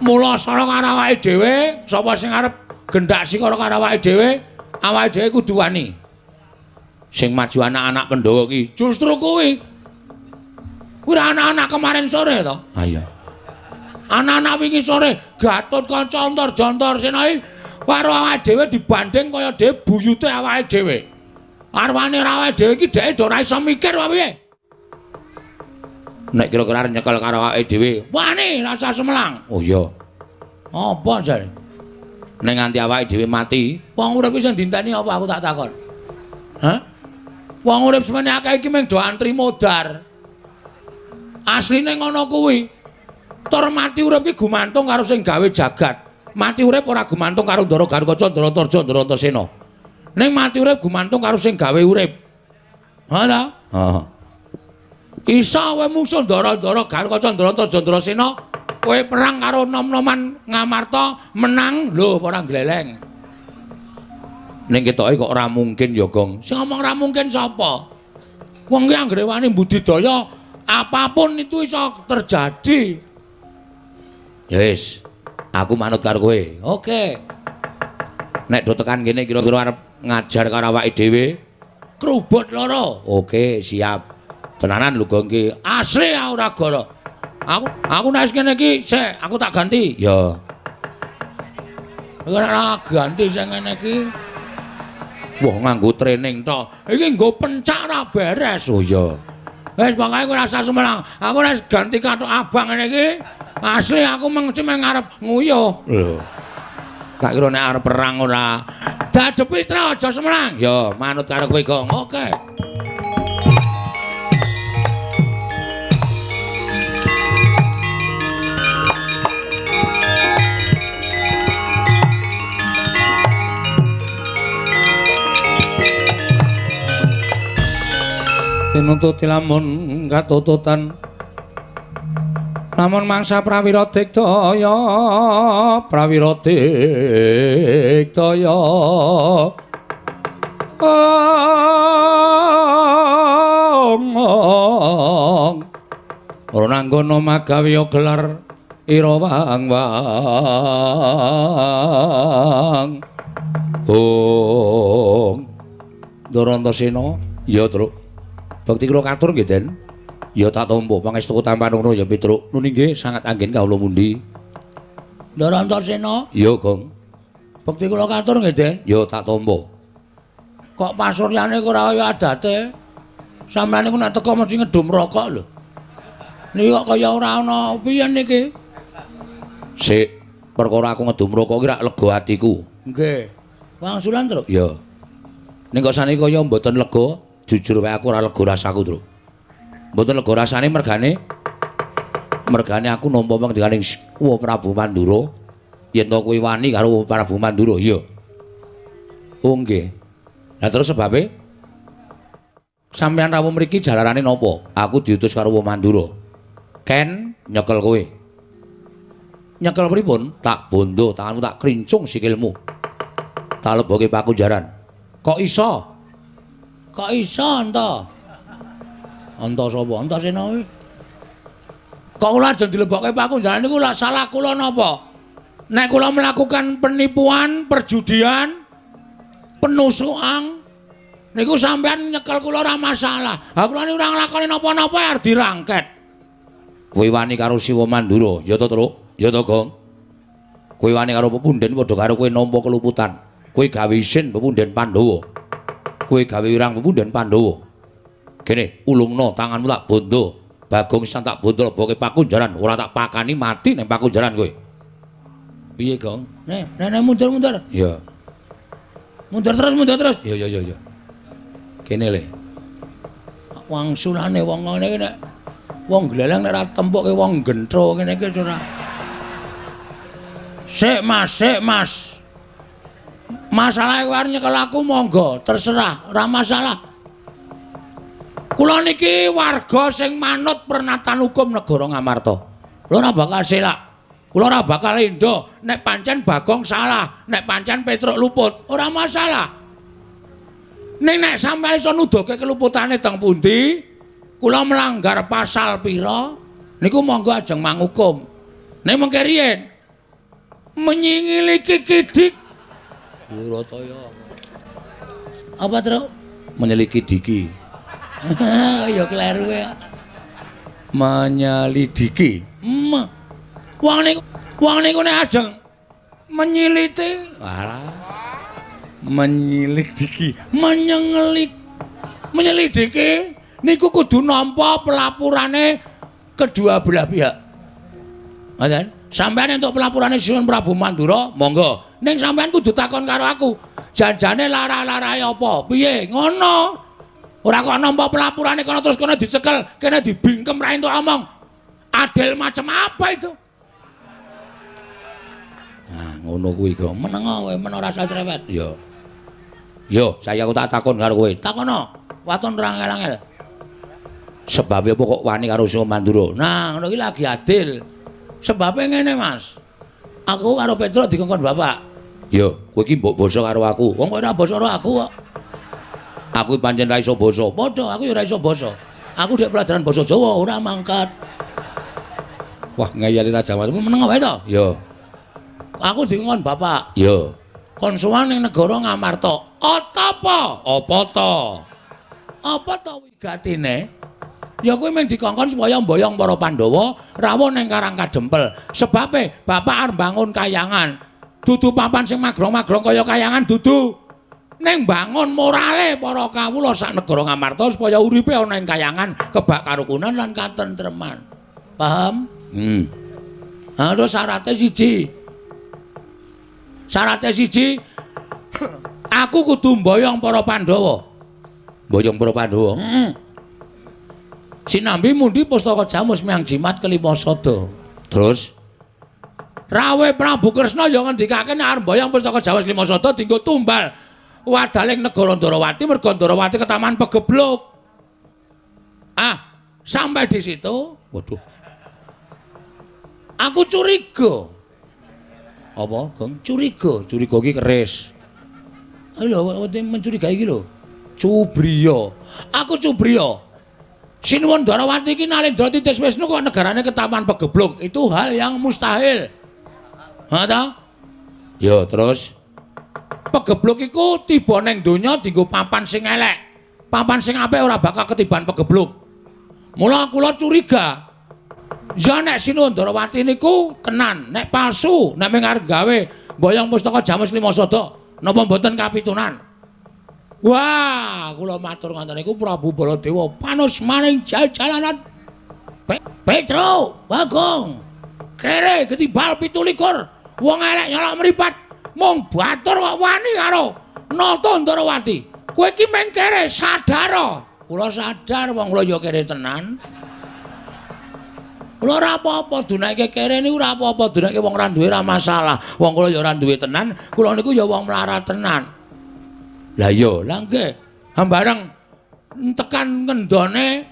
[SPEAKER 1] mulasara karo awake dhewe, sapa sing arep gendak sikara karo awake dhewe, awake dhewe kudu wani. Sing maju anak-anak Pandhawa ki justru kuwi. Kuwi anak-anak kemarin sore to. Ha iya. Anak-anak wingi sore Gatotkaca Antarja Antarsena iki karo awake dhewe dibanding kaya dhewe buyute awake dhewe. Arwane ora awake dhewe iki dheke ora iso mikir apa piye? Nek kira-kira nyekel karo awake dhewe, wani rasa semelang. Oh iya. Apa jare? Nek nganti awake dhewe mati, wong urip iki sing dinteni apa aku tak takon. Hah? Wong urip semene akeh iki mung do antri modar. Asline ngono kuwi. Tur mati urip iki gumantung karo sing gawe jagat. Mati urip ora gumantung karo Ndara Gatotkaca, Ndara Antarja, Ndara Antasena. Ning mati urip gumantung karo sing gawe urip. Ha ta? Heeh. Isa kowe mungsuh Ndara-ndara Gatotkaca, Ndara Antarja, Ndara Sena, kowe perang karo nom-noman Ngamarta menang lho ora gleleng. Ning ketoke kok ora mungkin ya, Gong. Sing ngomong ora mungkin sapa? Wong ki anggere wani budidaya apapun itu iso terjadi. Ya wis, aku manut karo kowe. Oke. Nek do tekan kene kira-kira arep ngajar karo awake dhewe, krubut loro. Oke, siap. Tenanan lho Gong ki. Asli ora gara. Aku nek ngene iki, sik aku tak ganti. Ya. Ora ganti sing ngene iki. Wah, nganggo training to. Iki nggo pencak ora beres. Oh iya. Wis pokoke kowe rasa semelang. Aku nek ganti kathok abang ngene iki, asli aku mengci meng arep nguyuh. Lho. Tak kira nek arep perang ora. Dadepi tra aja semelang. Ya, manut karo kowe, Gong. Oke. Tinututi lamun katututan lamun mangsa prawira digdaya prawira digdaya ora nanggono magawe gelar ira wang wang ong Ndara Antasena ya Truk. Bekti kula katur nggih, Den. Ya tak tampa pangestu tampan ngono ya Petruk. Nuni nggih sangat anggen kawula mundi. Ndara Antasena? Ya, Gong. Bekti kula katur nggih, Den. Ya tak tampa. Kok pasuryane ora kaya adate? Sampeyan niku nek teko mesti ngedum rokok lho. Niki kok kaya ora ana piye niki? Sik, perkara aku ngedum rokok iki rak lega atiku. Nggih. Wangsulan, Truk? Ya. Ning kok saniki kaya mboten lega. Jujur wae aku ora lega rasaku, Truk. Mboten lega rasane mergane aku nampa pangdikaning Wa Prabu Mandura. Yen to kuwi wani karo Prabu Mandura, iya. Oh nggih. Lah terus sebabe sampeyan rawuh mriki jalarane napa? Aku diutus karo Wa Mandura. Ken nyekel kowe. Nyekel pripun? Tak bondo tanganmu tak krincung sikilmu. Tak leboke pakunjaran. Kok iso? Kok iso enta? Enta sapa? Antasena kuwi. Kok kula ajeng dilebokke pakunjaran niku lak salah kula napa? Nek kula melakukan penipuan, perjudian, penusukan niku sampean nyekel kula ora masalah. Ha kula niku ora nglakoni napa-napa arep dirangket. Kowe wani karo Siwa Mandura, ya to, Truk? Ya to, Gong? Kowe wani karo pepunden padha karo kowe nampa keluputan. Kowe gawe isin pepunden Pandhawa. Kowe gawe wirang pepunden Pandhawa. Kene ulungno tanganmu tak bondo. Bagong sisan tak bondo leboke pakunjaran, ora tak pakani mati ning pakunjaran kowe. Piye, Gong? Nek, nek mundur-mundur. Iya. Mundur terus, mundur terus. Iya, iya, iya. Kene le. Wangsulane wong ngene iki nek wong gleleng nek ora tempukke wong gentro ngene iki ora. Sik, Mas, sik, Mas. Masalah kowe arep nyekel aku monggo, terserah, ora masalah. Kula niki warga sing manut pernatan hukum negara Ngamarta. Kula ora bakal selak. Kula ora bakal endo nek pancen Bagong salah, nek pancen Petruk luput, ora masalah. Ning nek sampeyan iso nuduhke keluputane teng pundi, kula melanggar pasal pira, niku monggo ajeng mangukum. Ning mengke riyen menyingili kikidik Burataya. Apa, Truk? Menyeliki diki. Ya kleru ya. Menyelidiki. Wong niku nek ajeng menyiliti, walah. Menyelidiki, menyengelik, menyelidiki niku kudu nampa pelapurane kedua belah pihak. Ngoten? Sampeyan entuk pelapurane Sinuwun Prabu Mandura, monggo. Ning sampeyan kudu takon karo aku. Janjane lara-larae apa? Piye? Ngono. Ora kok nampa pelapurane kono terus kono dicekel, kene dibingkem ra entuk omong. Adil macam apa itu? Nah, ngono kuwi kok. Meneng kowe, men ora usah cerewet. Ya. Yo, saya aku tak takon karo kowe. Takono. Waton ora angel-angel. Sebabe apa kok wani karo Sinuwun Mandura? Nah, ngono iki lagi adil. Sebabe ngene, Mas. Aku karo Petruk dikongkon bapak. Yo, kowe iki mbok basa karo aku. Wong kowe ora basa karo aku kok. Aku pancen ra iso basa. Padha, aku ya ora iso basa. Aku dek pelajaran basa Jawa ora mangkat. Wah, ngeyeli Raja Wali. Meneng wae to? Yo. Aku dikongkon bapak. Yo. Kon sowan ning negara Ngamarta. Apa? Apa to? Apa to wigatine? Ya kuwi mung dikongkon supaya mboyong para Pandhawa rawuh ning Karang Kadempel. Sebabe bapak arep mbangun kayangan. Dudu papan sing magrong-magrong kaya kayangan dudu. Ning mbangun morale para kawula sak negara Ngamarta supaya uripe ana ing kayangan kebak karukunan lan katentreman. Paham? Ha terus syarate siji. Syarate siji, aku kudu mboyong para Pandhawa. Mboyong para Pandhawa. Heeh. Sinambi mundi pustaka jamus miang jimat kelima sada. Terus rawe Prabu Kresna ya ngendikake nek arep mboyong pustaka jamus lima sada dienggo tumbal wadaling negara Ndarawati merga Ndarawati ketaman pegebluk. Ah, sampai di situ, waduh. Aku curiga. Apa, Gong? Curiga, curiga iki keris. Ayo lho, mencurigai iki lho. Cubriya. Aku cubriya. Sinuwun Ndarawati iki Nalendra Titis Wisnu kok negarane ketaman pegebluk. Itu hal yang mustahil. Ha ta? Ya, terus pegebluk iku tiba ning donya dienggo papan sing elek. Papan sing apik ora bakal ketiban pegebluk. Mula kula curiga. Ya nek Sinuwun Ndarawati niku tenan, nek palsu, nek mung arep gawe mboyong pustaka jamus lima sada, napa mboten kapitunan? Wah, kula matur ngoten niku Prabu Baladewa panus maning jalanan. Petro, Bagong. Kere ketibal 27. Wong elek nyolok mripat. Mung batur kok wani karo Nata Ndarawati. Kowe iki mung kere sadar. Kula sadar wong kula ya kere tenan. Kula ora apa-apa dunake kere niku ora apa-apa, dunake wong ora duwe ora masalah. Wong kula ya ora duwe tenan, kula niku ya wong melarat tenan. Lah iya, lah nggih. Hambareng tekan ngendone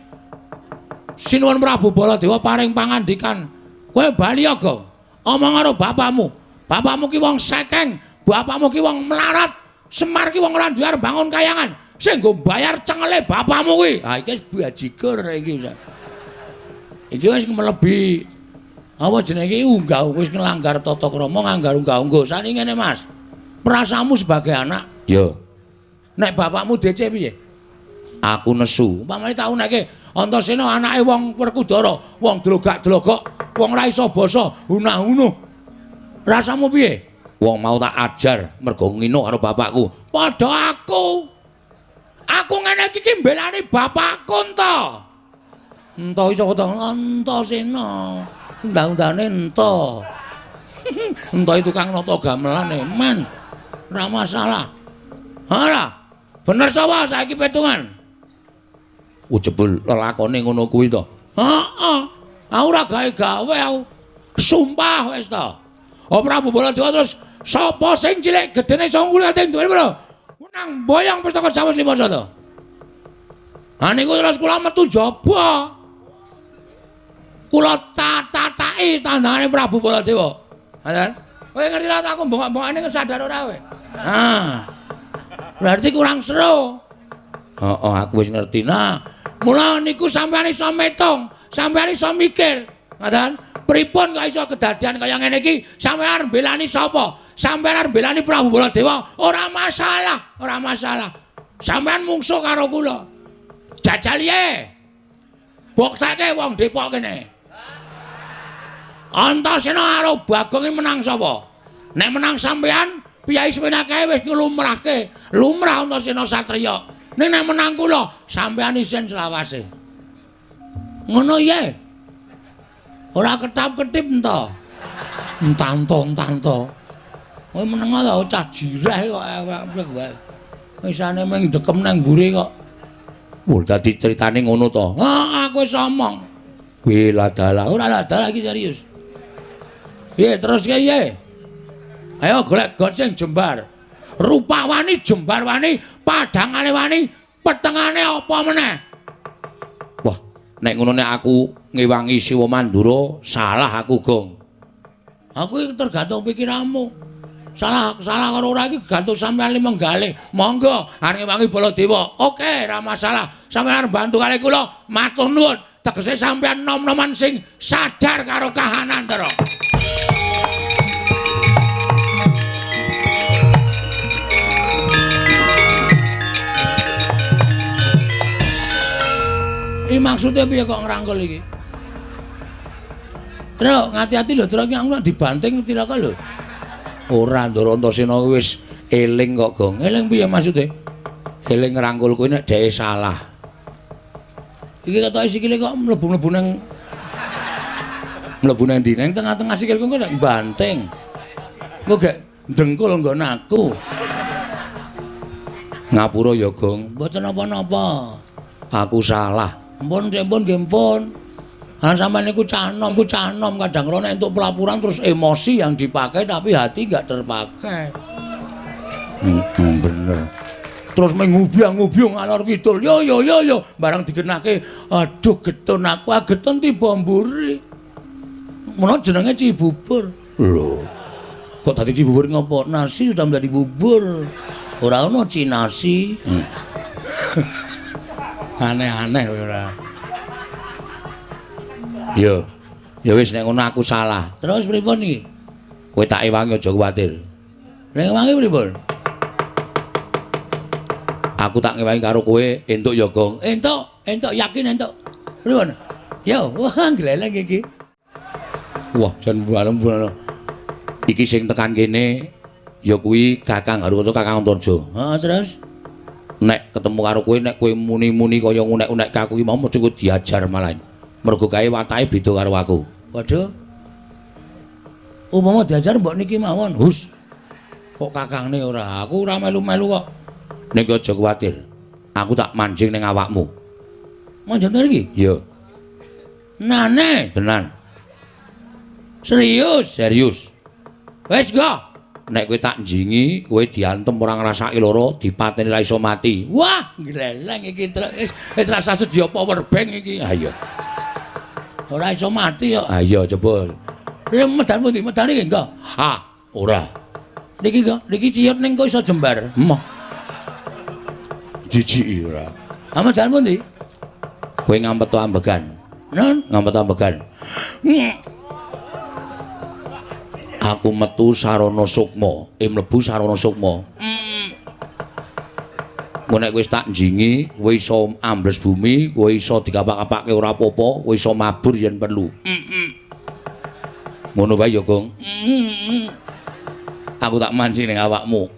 [SPEAKER 1] Sinuwun Prabu Baladewa paring pangandikan, "Kowe bali ya, Gong. Omong karo bapakmu. Bapakmu ki wong sekeng, bapakmu ki wong melarat, Semar ki wong ora duwe arep bangun kayangan. Sing nggo bayar cengele bapakmu kuwi." Ha iki wis bajigur iki. Iki wis mlebi apa jenenge iki unggah wis nglanggar tata krama, nganggar unggah-ungguh. Saniki ngene, Mas. Perasaanmu sebagai anak, ya. Nek bapakmu DC piye? Aku nesu. Umpamane tau neke Antasena anake wong Werkudara, wong dlogak-dlogok, wong ora iso basa, hunah-hunuh. Rasamu piye? Wong mau tak ajar mergo ngino karo bapakku. Padha aku. Aku ngene iki ki mbelani bapakku ento. Ento iso to Antasena. Undang-undane ento. Ento tukang nata gamelane, men. Ora masalah. Ora. Bener sapa saiki petungan? Oh jebul lelakone ngono kuwi to. Heeh. Aku ora gawe-gawe aku. Sumpah wis to. Oh Prabu Baladewa terus sapa sing cilik gedene iso ngulate duwe lho. Nang mboyong pustaka Jawa lima sada. Ha niku terus kula metu jaba. Kula tatataki tandangane Prabu Baladewa. Ngoten. Kowe ngerti ra aku mbongok-mbongokane sadar ora kowe? Ha. Berarti kurang seru. Heeh, aku wis ngerti. Nah, mula niku sampeyan iso metung, sampeyan iso mikir. Ngoten. Pripun kok iso kedadian kaya ngene iki? Sampeyan arep mbelani sapa? Sampeyan arep mbelani Prabu Baladewa? Ora masalah, ora masalah. Sampeyan mungsuh karo kula. Jajal ye. Bokteke wong Depok kene. Antasena karo Bagong iki menang sapa? Nek menang sampean, piyai semene akeh wis nglumrahke. Lumrah Antasena satriya. Ning nek menang kula, sampean isin selawase. Ngono ye. Ora ketap-ketip ento. Entanto-entanto. Kowe meneng ta cah jireh kok awake wae. Isane mung dekem nang mburi kok. Wah, dadi critane ngono to. Ah, aku wis omong. Kuwi ladalah, ora ladalah iki serius. Piye terus piye? Ayo golek got sing jembar. Rupa wani, jembar wani, padhangane wani, petengane apa meneh? Wah, nek ngono nek aku ngewangi Siwa Mandura, salah aku, Gong. Aku iki tergantung pikiranmu. Salah salah karo ora iki gantung sampeyan limenggalih. Monggo arep ngewangi Baladewa. Oke, ora masalah. Sampeyan arep bantu kali kula, matur nuwun. Tegese sampeyan nom-noman sing sadar karo kahanan, Ndara. Iki maksude piye kok ngrangkul iki? Truk, ngati-ati lho, Truk, iki aku nek dibanting cilaka lho. Ora, Ndara Antasena wis eling kok, Gong. Eling piye maksude? Eling ngrangkul kuwi nek dheke salah. Iki ketoke sikile kok mlebu-mlebu nang mlebu nang ndi? Nang tengah-tengah sikilku kok nek banting. Engko gek dengkul nggon aku. Ngapura ya, Gong. Mboten napa-napa. Aku salah. Ampun, ampun, nggih ampun. Lah sampean niku cah nom, ku cah nom kadang kala nek entuk pelaporan terus emosi yang dipakai tapi hati enggak terpakai. Bener. Terus mengubyang-ngubyung ngalor kidul. Yo yo yo yo, barang digenahke, aduh getun aku, ah getun tiba mburi. Mula jenenge Cibubur. Lho. Kok dadi Cibubur ngopo? Nasi sudah menjadi bubur. Ora ono cinasi. Aneh-aneh kowe ora. Yo. Ya wis nek ngono aku salah. Terus pripun iki? Kowe tak ewangi aja kuwatir. Nek ewangi pripun? Aku tak ngewangi karo kowe entuk ya, Gong. Entuk, entuk yakin entuk. Pripun? Yo, wah gleleng iki. Wah, jan bualem-bualem. Iki sing tekan kene ya kuwi Kakang Harukaca, Kakang Antarja. Heeh, terus nek ketemu karo kowe nek kowe muni-muni kaya ngunek-unek aku iki mau mesti kowe diajar malah. Mergo kae watake beda karo aku. Waduh. Umpama diajar mbok niki mawon. Hus. Kok kakangne ora? Aku ora melu-melu kok. Nek aja kuwatir. Aku tak manjing ning awakmu. Manjing iki? Iya. Nane, tenan. Serius, serius. Wis go. Nek kowe tak njingi, kowe diantem ora ngrasake lara, dipateni ra iso mati. Wah, gleleng iki wis wis rasa sedia power bank iki. Ha iya. Ora iso mati kok. Ha iya coba. Lha medan pundi? Medan iki engko. Ha, ora. Niki kok, niki ciyut ning kok iso jembar. Emoh. Jijiki ora. Ha medan pundi? Kowe ngampet to ambegan. Nun, ngampet ambegan. Aku metu sarana sukma, mlebu sarana sukma. Engko nek wis tak njingi, kowe iso ambles bumi, kowe iso dikapak-kapake ora apa-apa, kowe iso mabur yen perlu. Ngono wae ya, Gong. Aku tak mancing ning awakmu.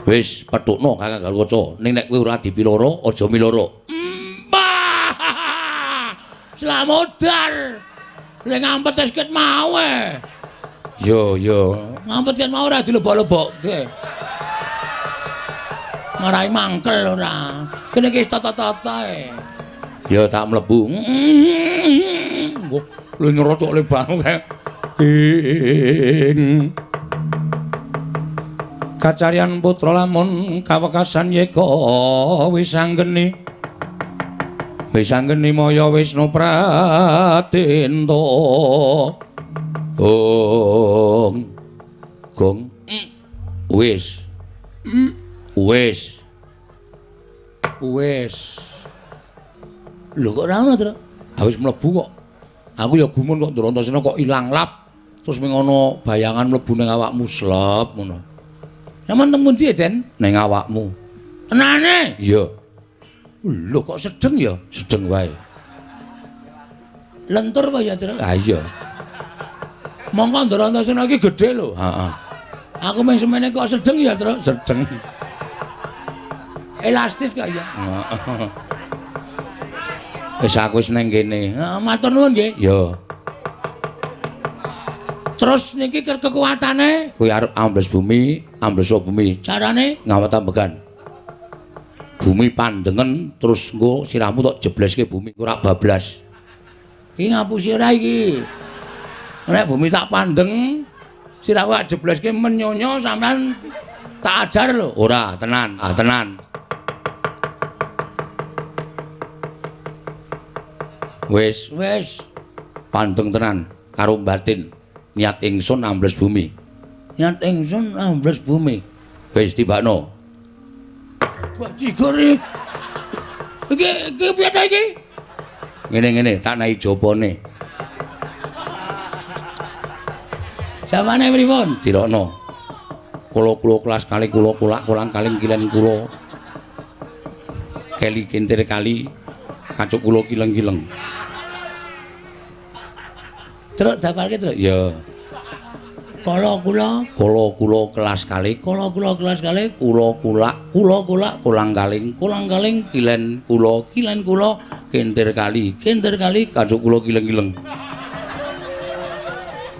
[SPEAKER 1] Wis, petukno Kakang Garukaca. Ning nek kowe ora dipiloro, aja miloro. Slamodar. Lek ngampet wis ket mau e. Yo yo, ngampet ket mau ora dilebok-lebokke. Marai mangkel ora. Kene iki wis tata-tata e. Ya tak mlebu. Wah, lho nyerocok le banget kae. Ing kacaryan putra lamun kawekasan yeka wis anggeni. Wis anggeni maya Wisnu Pratenta. Gong. Gong. Wis. Wis. Wis. Lho kok ora ono, Tru? Ha wis mlebu kok. Aku ya gumun kok Ndara Antasena kok ilang lap. Terus ming ana bayangan mlebu ning awakmu slep ngono. Sampeyan teng pundi, Den? Ning awakmu. Tenane? Iya. Lho kok sedeng ya? Sedeng wae. Lentur apa ya, Tru? Ha iya. Mongko Ndara Antasena iki gedhe lho. Heeh. Aku mung semene kok sedeng ya, Tru? Sedeng. Elastis kok ya. Heeh. Wis aku wis nang kene. Heeh, matur nuwun nggih. Ya. Terus niki kekuatane kuwi arep ambles bumi, ambles bumi. Carane ngawat ambegan. Bumi pandengen terus engko sirahmu tok jebleske bumi ora bablas. Iki ngapusi ora iki. Nek bumi tak pandeng, sirahku tak jebleske menyonyo sampean tak ajar lho. Ora, tenan, ah tenan. Wis, wis. Pandeng tenan karo batin. Niat ingsun ambles bumi. Niat ingsun ambles bumi. Wis tibakno. Bajigur iki. Iki iki piye ta iki? Ngene-ngene tak nahi jopone. Jawane pripun? Dirokno. Kula-kula kelas kali kula kulak kolang kaling kilen kula. Keli kintir kali kacuk kula kileng-kileng. Truk dapalke, Truk. Ya. Kala kula, kala kula kelas kali, kala kula kelas kali, kula kulak, kula kulak kolang kaling, kolang kaling kilen kula, kilen kula kintir kali, kintir kali kacuk kula kileng-kileng.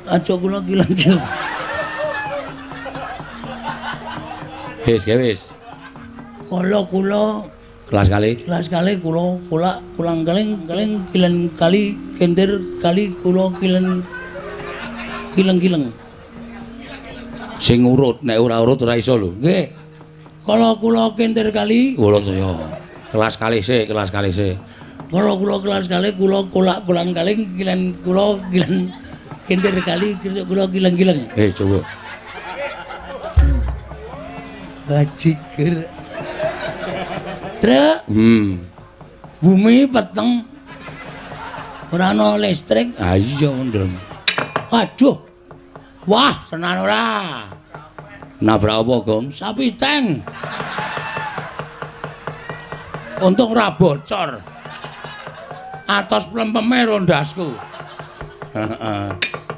[SPEAKER 1] Kacuk kula kileng-kileng. Wis, wis. Kala kula kelas kali kula kulak kulang kaling kaling kilen kali kintir kali kula kilen kileng-kileng. Sing urut nek ora urut ora iso lho. Nggih. Kala kula kintir kali kula ya. Kelas kali sik, kelas kali sik. Kala kula kelas kali kula kulak kulang kaling kilen kula kilen kintir kali kula kileng-kileng. Coba. Bajigur. Truk. Bumi peteng. Ora ana listrik. Ha iya ndrem. Waduh. Wah, tenan ora. Nabrak apa, Gong? Sapi tank. Untung ora bocor. Atos plempeme rondasku. Heeh.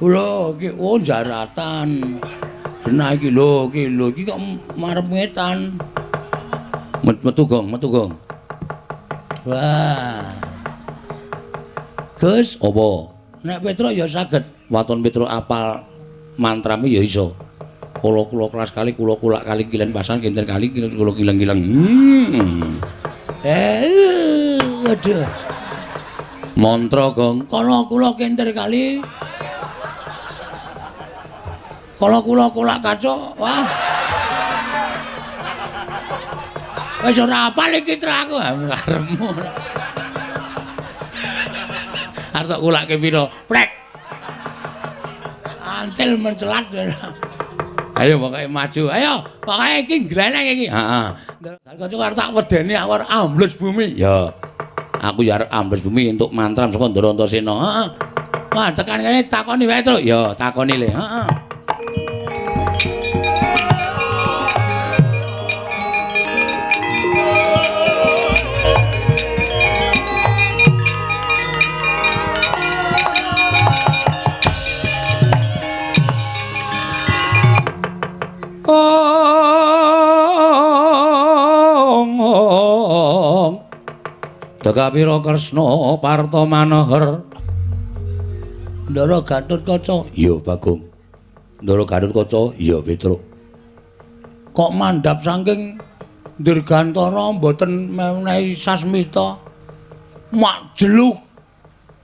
[SPEAKER 1] Lho iki oh jaratan. Genah iki lho, iki lho iki kok marep ngetan. Metu Gong, metu Gong. Wah. Gus, apa? Nek Petruk ya saged. Waton Petruk apal mantrame ya iso. Kula-kula kelas kali, kula kulak kali kilen pasan kintir kali kula kileng-kileng. Waduh. Mantra Gong. Kala kula kintir kali. Kala kula kulak kacuk. Wah. Wis ora apal iki truk aku karepmu. Arep tok kulake pira? Prek. Antil mencelat. Ayo pokoke maju. Ayo, pokoke iki gleneng iki. Heeh. Kanca arep tak wedeni aku arep ambles bumi. Ya. Aku ya arep ambles bumi entuk mantram saka Ndara Antasena. Heeh. Wah, tekan kene takoni wae, Truk. Ya, takoni le. Heeh. Dekapira Kresna Parta Manohar Ndara Gatotkaca. Iya Bagong. Ndara Gatotkaca. Iya Petruk. Kok mandhap saking Dirgantara mboten menehi sasmita. Mak jeluk.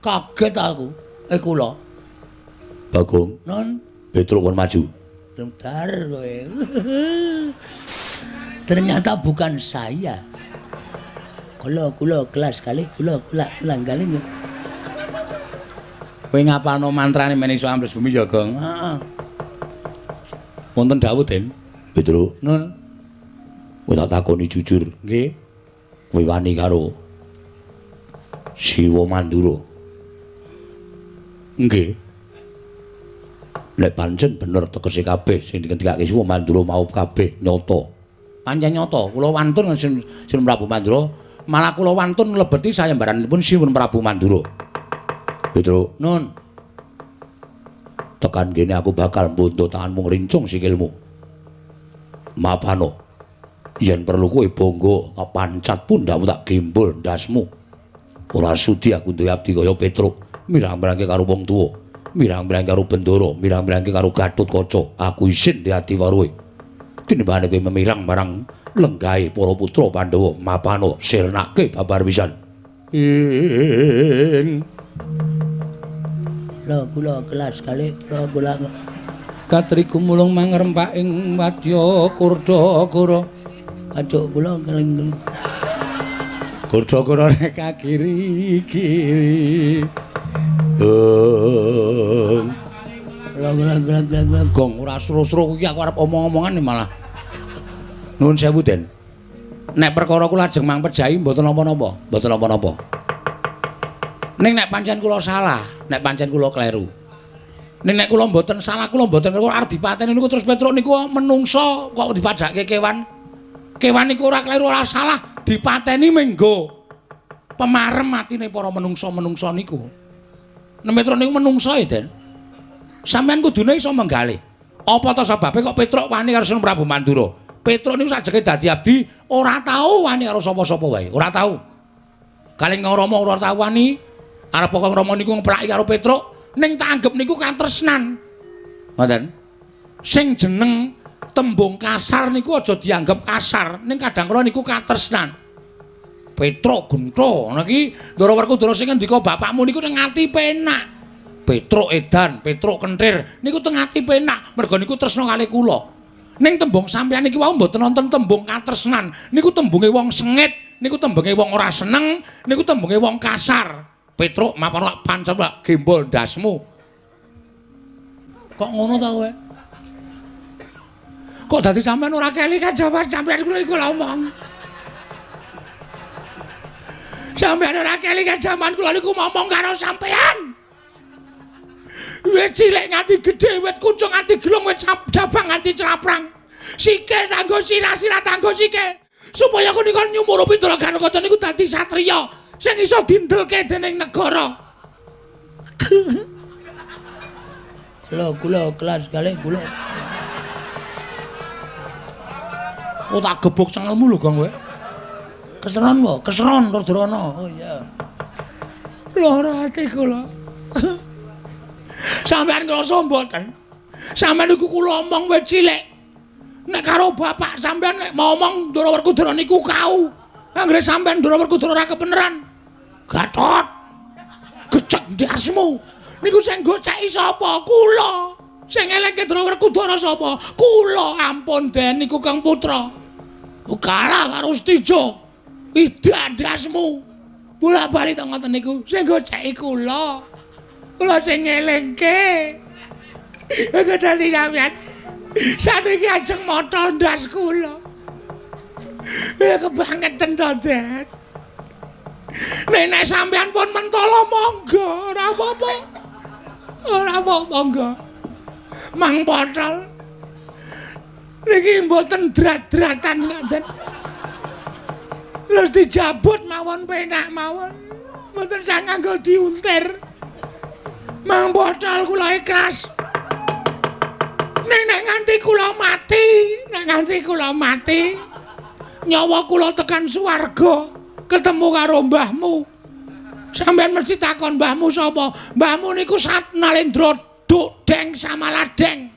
[SPEAKER 1] Kaget aku. Kula. Bagong. Non. Petruk kon maju. Bentar kowe. Ternyata bukan saya. Kula kula kelas kali kula kulak ulang kali. Kowe ngapalno mantrane men iso ambles bumi ya, Gong? Heeh. Wonten dawuh, Den. Petruk. Nun. Kowe tak takoni jujur. Nggih. Kowe wani karo Siwa Mandura? Nggih. Lek pancen bener tegese kabeh sing dikendikake Siwa Mandura mau kabeh nyata. Pancen nyata, kula wantun Sin Prabu Mandura, malah kula wantun mlebeti sayembaranipun Siwun Prabu Mandura. Petruk, nun. Tekan kene aku bakal mbuntut tanganmu ngrincung sikilmu. Mapano. Yen perlu kowe bangga, tak pancat pundhakmu tak gembol ndasmu. Ora sudi aku duwe abdi kaya Petruk, mirang-mirangke karo wong tuwa, mirang-mirangke karo Bendara, mirang-mirangke karo Gatotkaca. Aku isin di ati waruhe. Tinimbangane kowe memirang marang lenggahe para putra Pandhawa, mapano sirnake babar pisan. Ing
[SPEAKER 2] Lho kula kelas kalih kula kula
[SPEAKER 1] Katri gumulung mangrempak ing wadya Kurdakara.
[SPEAKER 2] Ajuk kula keling-keling.
[SPEAKER 1] Kurdakara rek kiri-kiri. Gong.
[SPEAKER 2] Kula kula kula kula.
[SPEAKER 1] Gong ora sro-sro iki aku arep omong-omongan malah. Nuwun sewu, Den. Nek perkara kula ajeng mang pejahi mboten napa-napa, mboten napa-napa. Ning nek pancen kula salah, nek pancen kula kleru. Ning nek kula mboten salah, kula mboten kleru arep dipateni niku terus Petruk niku menungso kok dipajake kewan. Kewan niku ora kleru ora salah, dipateni menggo pemarem atine para menungso-menungso niku. Nek Petruk niku menungso e, Den. Sampeyan kudune iso menggalih. Apa ta sebabe kok Petruk wani karo Sunan Prabu Mandura? Petruk niku sajeke dadi abdi ora tau wani karo sapa-sapa wae, ora tau. Kalih Rama ora tau wani. Arep kok Rama niku ngeplaki karo Petruk, ning tak anggep niku katresnan. Ngoten. Sing jeneng tembung kasar niku aja dianggep kasar, ning kadang kala niku katresnan. Petruk gentho ngono iki Ndara Werkudara sing ngendika bapakmu niku teng ati penak. Petruk edan, Petruk kenthir niku teng ati penak, merga niku tresna kalih kula. Ning tembung sampeyan niki wau mboten wonten tembung katresnan, niku tembunge wong sengit, niku tembunge wong ora seneng, niku tembunge wong kasar. Petruk mapan lak pancen lak gembol ndasmu. Kok ngono ta kowe? Kok dadi sampean ora keli kajawan sampean kula iku lha omong. Sampean ora keli kajaman kula niku ngomong karo sampean. Wit cilik nganti gedhe, wit kuncung nganti gelung, wit jabang nganti craprang. Sikil tanggo sirah, sirah tanggo sikil. Supaya aku niku nyumurupi Ndara Gatotkaca niku dadi satriya sing iso dindelke dening negara.
[SPEAKER 2] Lho kula kelas kalih kula.
[SPEAKER 1] Oh tak gebuk cengelmu lho, Gong kowe.
[SPEAKER 2] Keseron wae, keseron Kurdurana. Oh iya.
[SPEAKER 1] Lara ati kula. Sampeyan ngrasa mboten? Sampeyan niku kula omong wit cilik. Nek karo bapak sampeyan nek ngomong Ndara Werkudara niku kau. Anggere sampeyan Ndara Werkudara ora kebeneran. Gatot. Gecek ndasmu. Niku sing goceki sapa? Kula. Sing eleke Ndara Werkudara sapa? Kula. Ampun Den niku Kang Putra. Kalah karo Setija. Idak ndasmu. Bola-bali to ngoten niku sing goceki kula. Kula sing ngelingke. Gedhe sampeyan. Saniki ajeng motol ndas kula. Kebangeten to, Den. Nek sampeyan pun mentolo monggo, ora apa-apa. Ora apa-apa monggo. Mang potol. Niki mboten drat-dratan ngoten. Terus dijabut mawon penak mawon. Mboten sang nganggo diuntir. Mang potol kula ikhlas. Nek nganti kula mati, nek nganti kula mati, nyawa kula tekan swarga ketemu karo mbahmu. Sampeyan mesti takon mbahmu sapa? Mbahmu niku Sat Nalendra Duk Deng Samaladeng.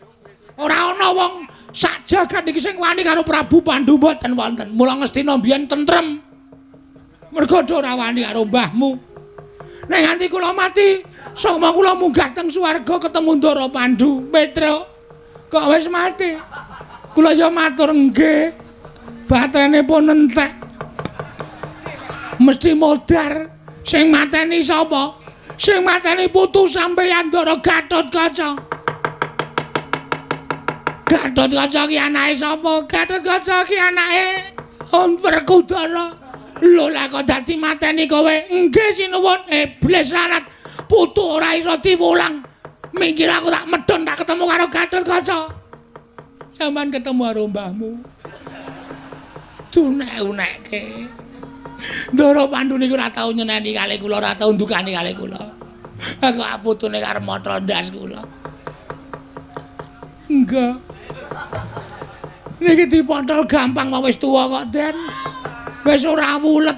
[SPEAKER 1] Ora ana wong sak jagat niki sing wani karo Prabu Pandu mboten wonten. Mula Ngastina mbiyen tentrem. Mergo ora wani karo mbahmu. Nek nganti kula mati, soma kula munggah teng swarga ketemu Ndara Pandu. Petruk kok wis mati. Kula ya matur nggih. Batene pun entek. Mesti modar. Sing mateni sapa? Sing mateni putu sampeyan Ndara Gatotkaca. Gatotkaca ki anake sapa? Gatotkaca ki anake Werkudara. Lho lah kok dadi mateni kowe? Nggih sinuwun. Iblis larat. Putu ora iso diwulang. Minggir aku tak medhun tak ketemu karo Gatotkaca. Sampeyan ketemu karo mbahmu. Dunek-unekke. Ndara Pandu niku ora tau nyeneni kalih kula, ora tau ndukani kalih kula. Aku putune karo motro ndas kula. Enggak. Niki dipotol gampang wae wis tuwa kok, Den. Wis ora wulet.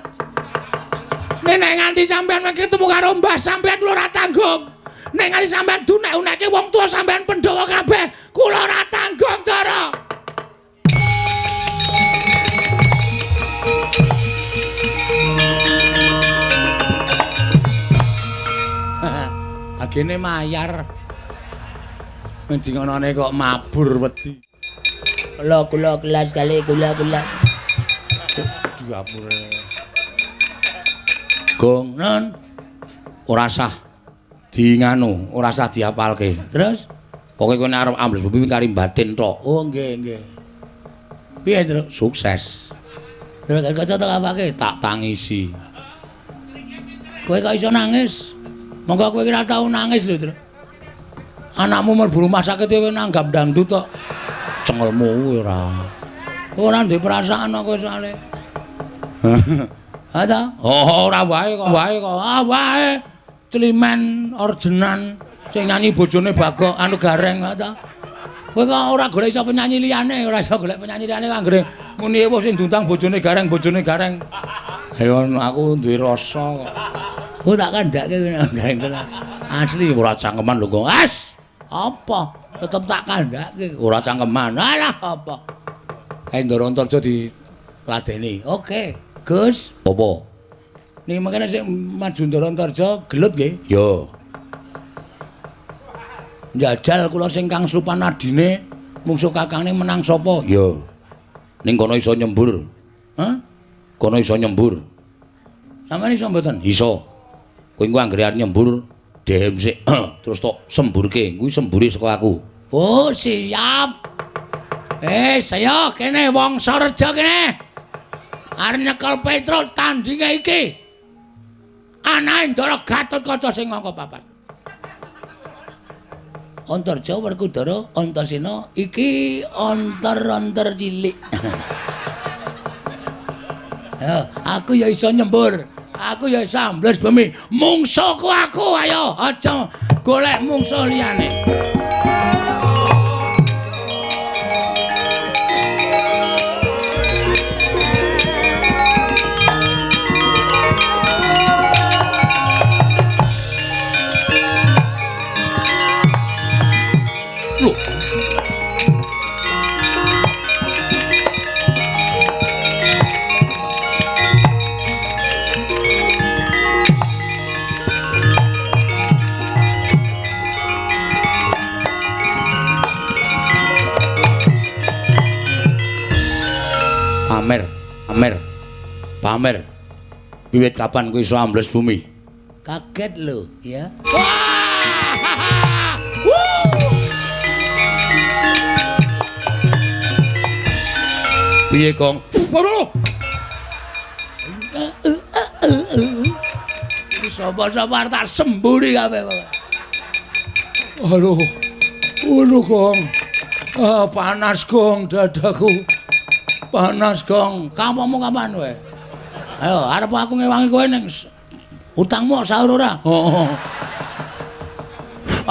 [SPEAKER 1] Nek nganti sampean ketemu karo mbah sampean kula ora tanggung. Nek nganti sampean dunek-uneke wong tuwa sampean Pandhawa kabeh, kula ora tanggung, Ndara. Agene mayar. Ngendi ngonone kok mabur wedi.
[SPEAKER 2] Kula kula kelas kali kula kula.
[SPEAKER 1] Dapure. Gong non ora sah di nganu, ora sah diapalke. Terus pokoke kowe nek arep ambles bumi kari batin tok.
[SPEAKER 2] Oh nggih nggih.
[SPEAKER 1] Piye, Truk? Sukses.
[SPEAKER 2] Terus kaca tok apake?
[SPEAKER 1] Tak tangisi.
[SPEAKER 2] Kowe kok iso nangis?
[SPEAKER 1] Monggo kowe ora tau nangis lho, Truk. Anakmu mlebu rumah sakit kowe nanggap dangdut tok. Cengelmu ora.
[SPEAKER 2] Ora ndek perasaan kowe soalé.
[SPEAKER 1] Ha ta? Oh, ora wae kok, wae kok. Ah, wae. Climen orjenan sing nyanyi bojone Bagong anu Gareng ha ta. Kowe kok ora golek iso penyanyi liyane, ora iso golek penyanyi liyane kok anggere muni ewuh sing diundang bojone Gareng, bojone Gareng. Ayo aku duwe rasa kok.
[SPEAKER 2] Oh tak kandhake Gareng tenan.
[SPEAKER 1] Asli ora cangkeman lho kok. As!
[SPEAKER 2] Apa? Tetep tak kandhake.
[SPEAKER 1] Ora cangkeman.
[SPEAKER 2] Alah apa?
[SPEAKER 1] Kae Ndara Antarja diladeni.
[SPEAKER 2] Oke, Gus.
[SPEAKER 1] Apa?
[SPEAKER 2] Niki mangkene sing maju Ndara Antarja gelut nggih?
[SPEAKER 1] Ya.
[SPEAKER 2] Njajal kula sing kang slupan adine mungsuh kakangne menang sapa?
[SPEAKER 1] Ya. Ning kono iso nyembur.
[SPEAKER 2] Hah?
[SPEAKER 1] Kono iso nyembur.
[SPEAKER 2] Sampeyan iso mboten?
[SPEAKER 1] Iso. Kowe engko anggere arep nyembur dehem sik terus tok semburke. Kuwi sembure saka aku.
[SPEAKER 2] Oh, siap. Saya kene wong Sareja kene. Arep nyekel Petruk tandinge iki. Anake Ndara Gatotkaca sing angka 4. Antarja Werkudara Antasena iki antar-antar cilik. Ya, aku ya iso nyembur. Aku ya iso ambles bumi. Mungsuhku aku, ayo aja golek mungsuh liyane.
[SPEAKER 1] Lho. Pamer, pamer, pamer. Wiwit kapan kowe iso ambles bumi?
[SPEAKER 2] Kaget lho, ya.
[SPEAKER 1] Piye, Gong? Waduh.
[SPEAKER 2] Sapa-sapa arep tak semburi kabeh pokoke.
[SPEAKER 1] Aduh. Aduh, Gong. Ah, panas, Gong, dadaku.
[SPEAKER 2] Panas, Gong. Kampungmu kapan kowe? Ayo, arep aku ngewangi kowe ning utangmu sahur ora?
[SPEAKER 1] Heeh.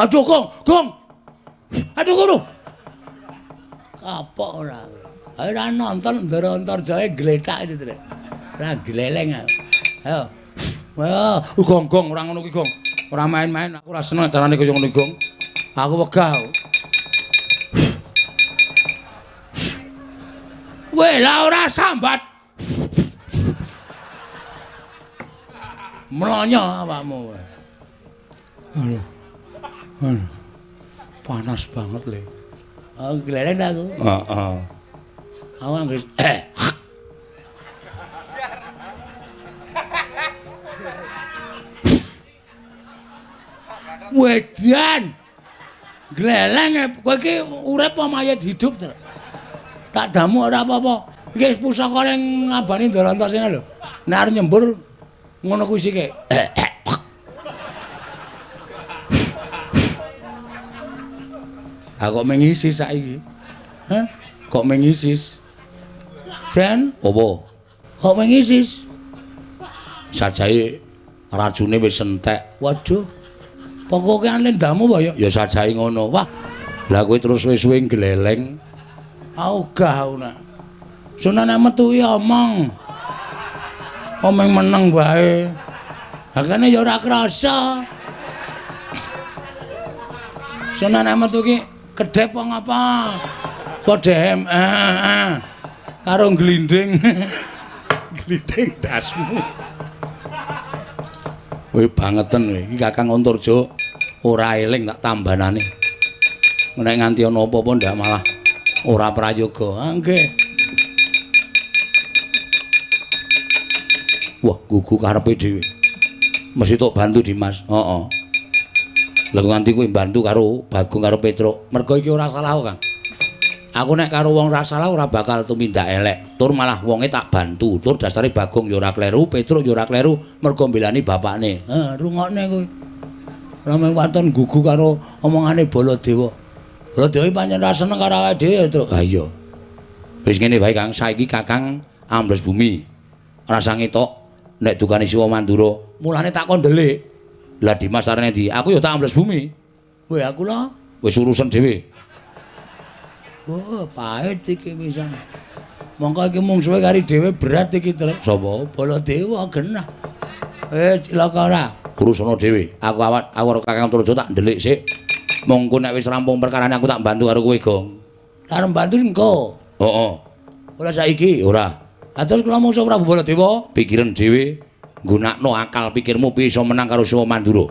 [SPEAKER 2] Aduh, Gong, Gong. Aduh, kono. Kapok ora. Ayo ora nonton Ndara Antarjae gletak itu, Trek. Ora gleleng aku. Ayo.
[SPEAKER 1] Wah, Gong, Gong, ora ngono kuwi, Gong. Ora main-main, aku ora seneng carane kaya ngono, Gong. Aku wegah.
[SPEAKER 2] Weh, lah ora sambat.
[SPEAKER 1] Mlonyo awakmu. Aduh. Aduh. Panas banget, Le.
[SPEAKER 2] Oh, gleleng aku.
[SPEAKER 1] Heeh.
[SPEAKER 2] Aku anggere
[SPEAKER 1] Wedan. Gleleng kowe iki urip apa mayit hidup, Truk?
[SPEAKER 2] Tak damu ora apa-apa. Iki wis pusaka ning ngabani Ndara Antasena lho. Nek arep nyembur ngono kuwi sike.
[SPEAKER 1] Ha kok mengisi saiki?
[SPEAKER 2] Hah?
[SPEAKER 1] Kok mengisis?
[SPEAKER 2] Den,
[SPEAKER 1] apa?
[SPEAKER 2] Kok mengisis?
[SPEAKER 1] Sajae racune wis entek.
[SPEAKER 2] Waduh.
[SPEAKER 1] Pokoke lendamu apa ya? Ya sajae ngono. Wah. Lah kowe terus suwe-suwe gleleng. Ogah aku nak. Sunan metu ya omong. Omong meneng wae. Hakane ya ora krasa. Sunan metu ki kedhep apa ngapa? Padha karo glinding. Glinding dasmu. Kowe bangeten kowe. Iki Kakang Antarja ora eling tak tambanane. Nek nganti ana apa-apa ndak malah ora prayoga. Ah nggih. Wah, gugu karepe dhewe. Mesti tok bantu Dimas. Heeh. Lah nganti kowe bantu karo Bagong karo Petruk. Mergo iki ora salah kok, Kang. Aku nek karo wong ora salah ora bakal tumindak elek. Tur malah wonge tak bantu. Tur dasare Bagong ya ora kleru, Petruk ya ora kleru, mergo mbelani bapakne. Heh, rungokne kowe. Ora mung waton gugu karo omongane Baladewa. Baladewa pancen ora seneng karo awake dhewe, Truk. Ha iya. Wis ngene wae, Kang. Saiki Kakang ambles bumi. Rasa ngetok nek dukane Siwa Mandura. Mulane tak kon ndelik. Lah Dimas arene ndi? Aku ya tak ambles bumi. Weh, aku lho wis urusan dhewe. Oh, pahit iki pisan. Mongko iki mungsuhe kari dhewe berat iki, Truk. Sapa? Baladewa genah. Cilaka ora. Urusana dhewe. Aku awak aku karo Kakang Antarja tak ndelik sik. Mongko nek wis rampung perkarane aku tak bantu karo kowe, Gong. Arep bantu engko. Heeh. Ora saiki, ora. Lah terus kula mungsuh Prabu Baladewa, pikiran dhewe, nggunakno akal pikirmu piye iso menang karo Siwa Mandura.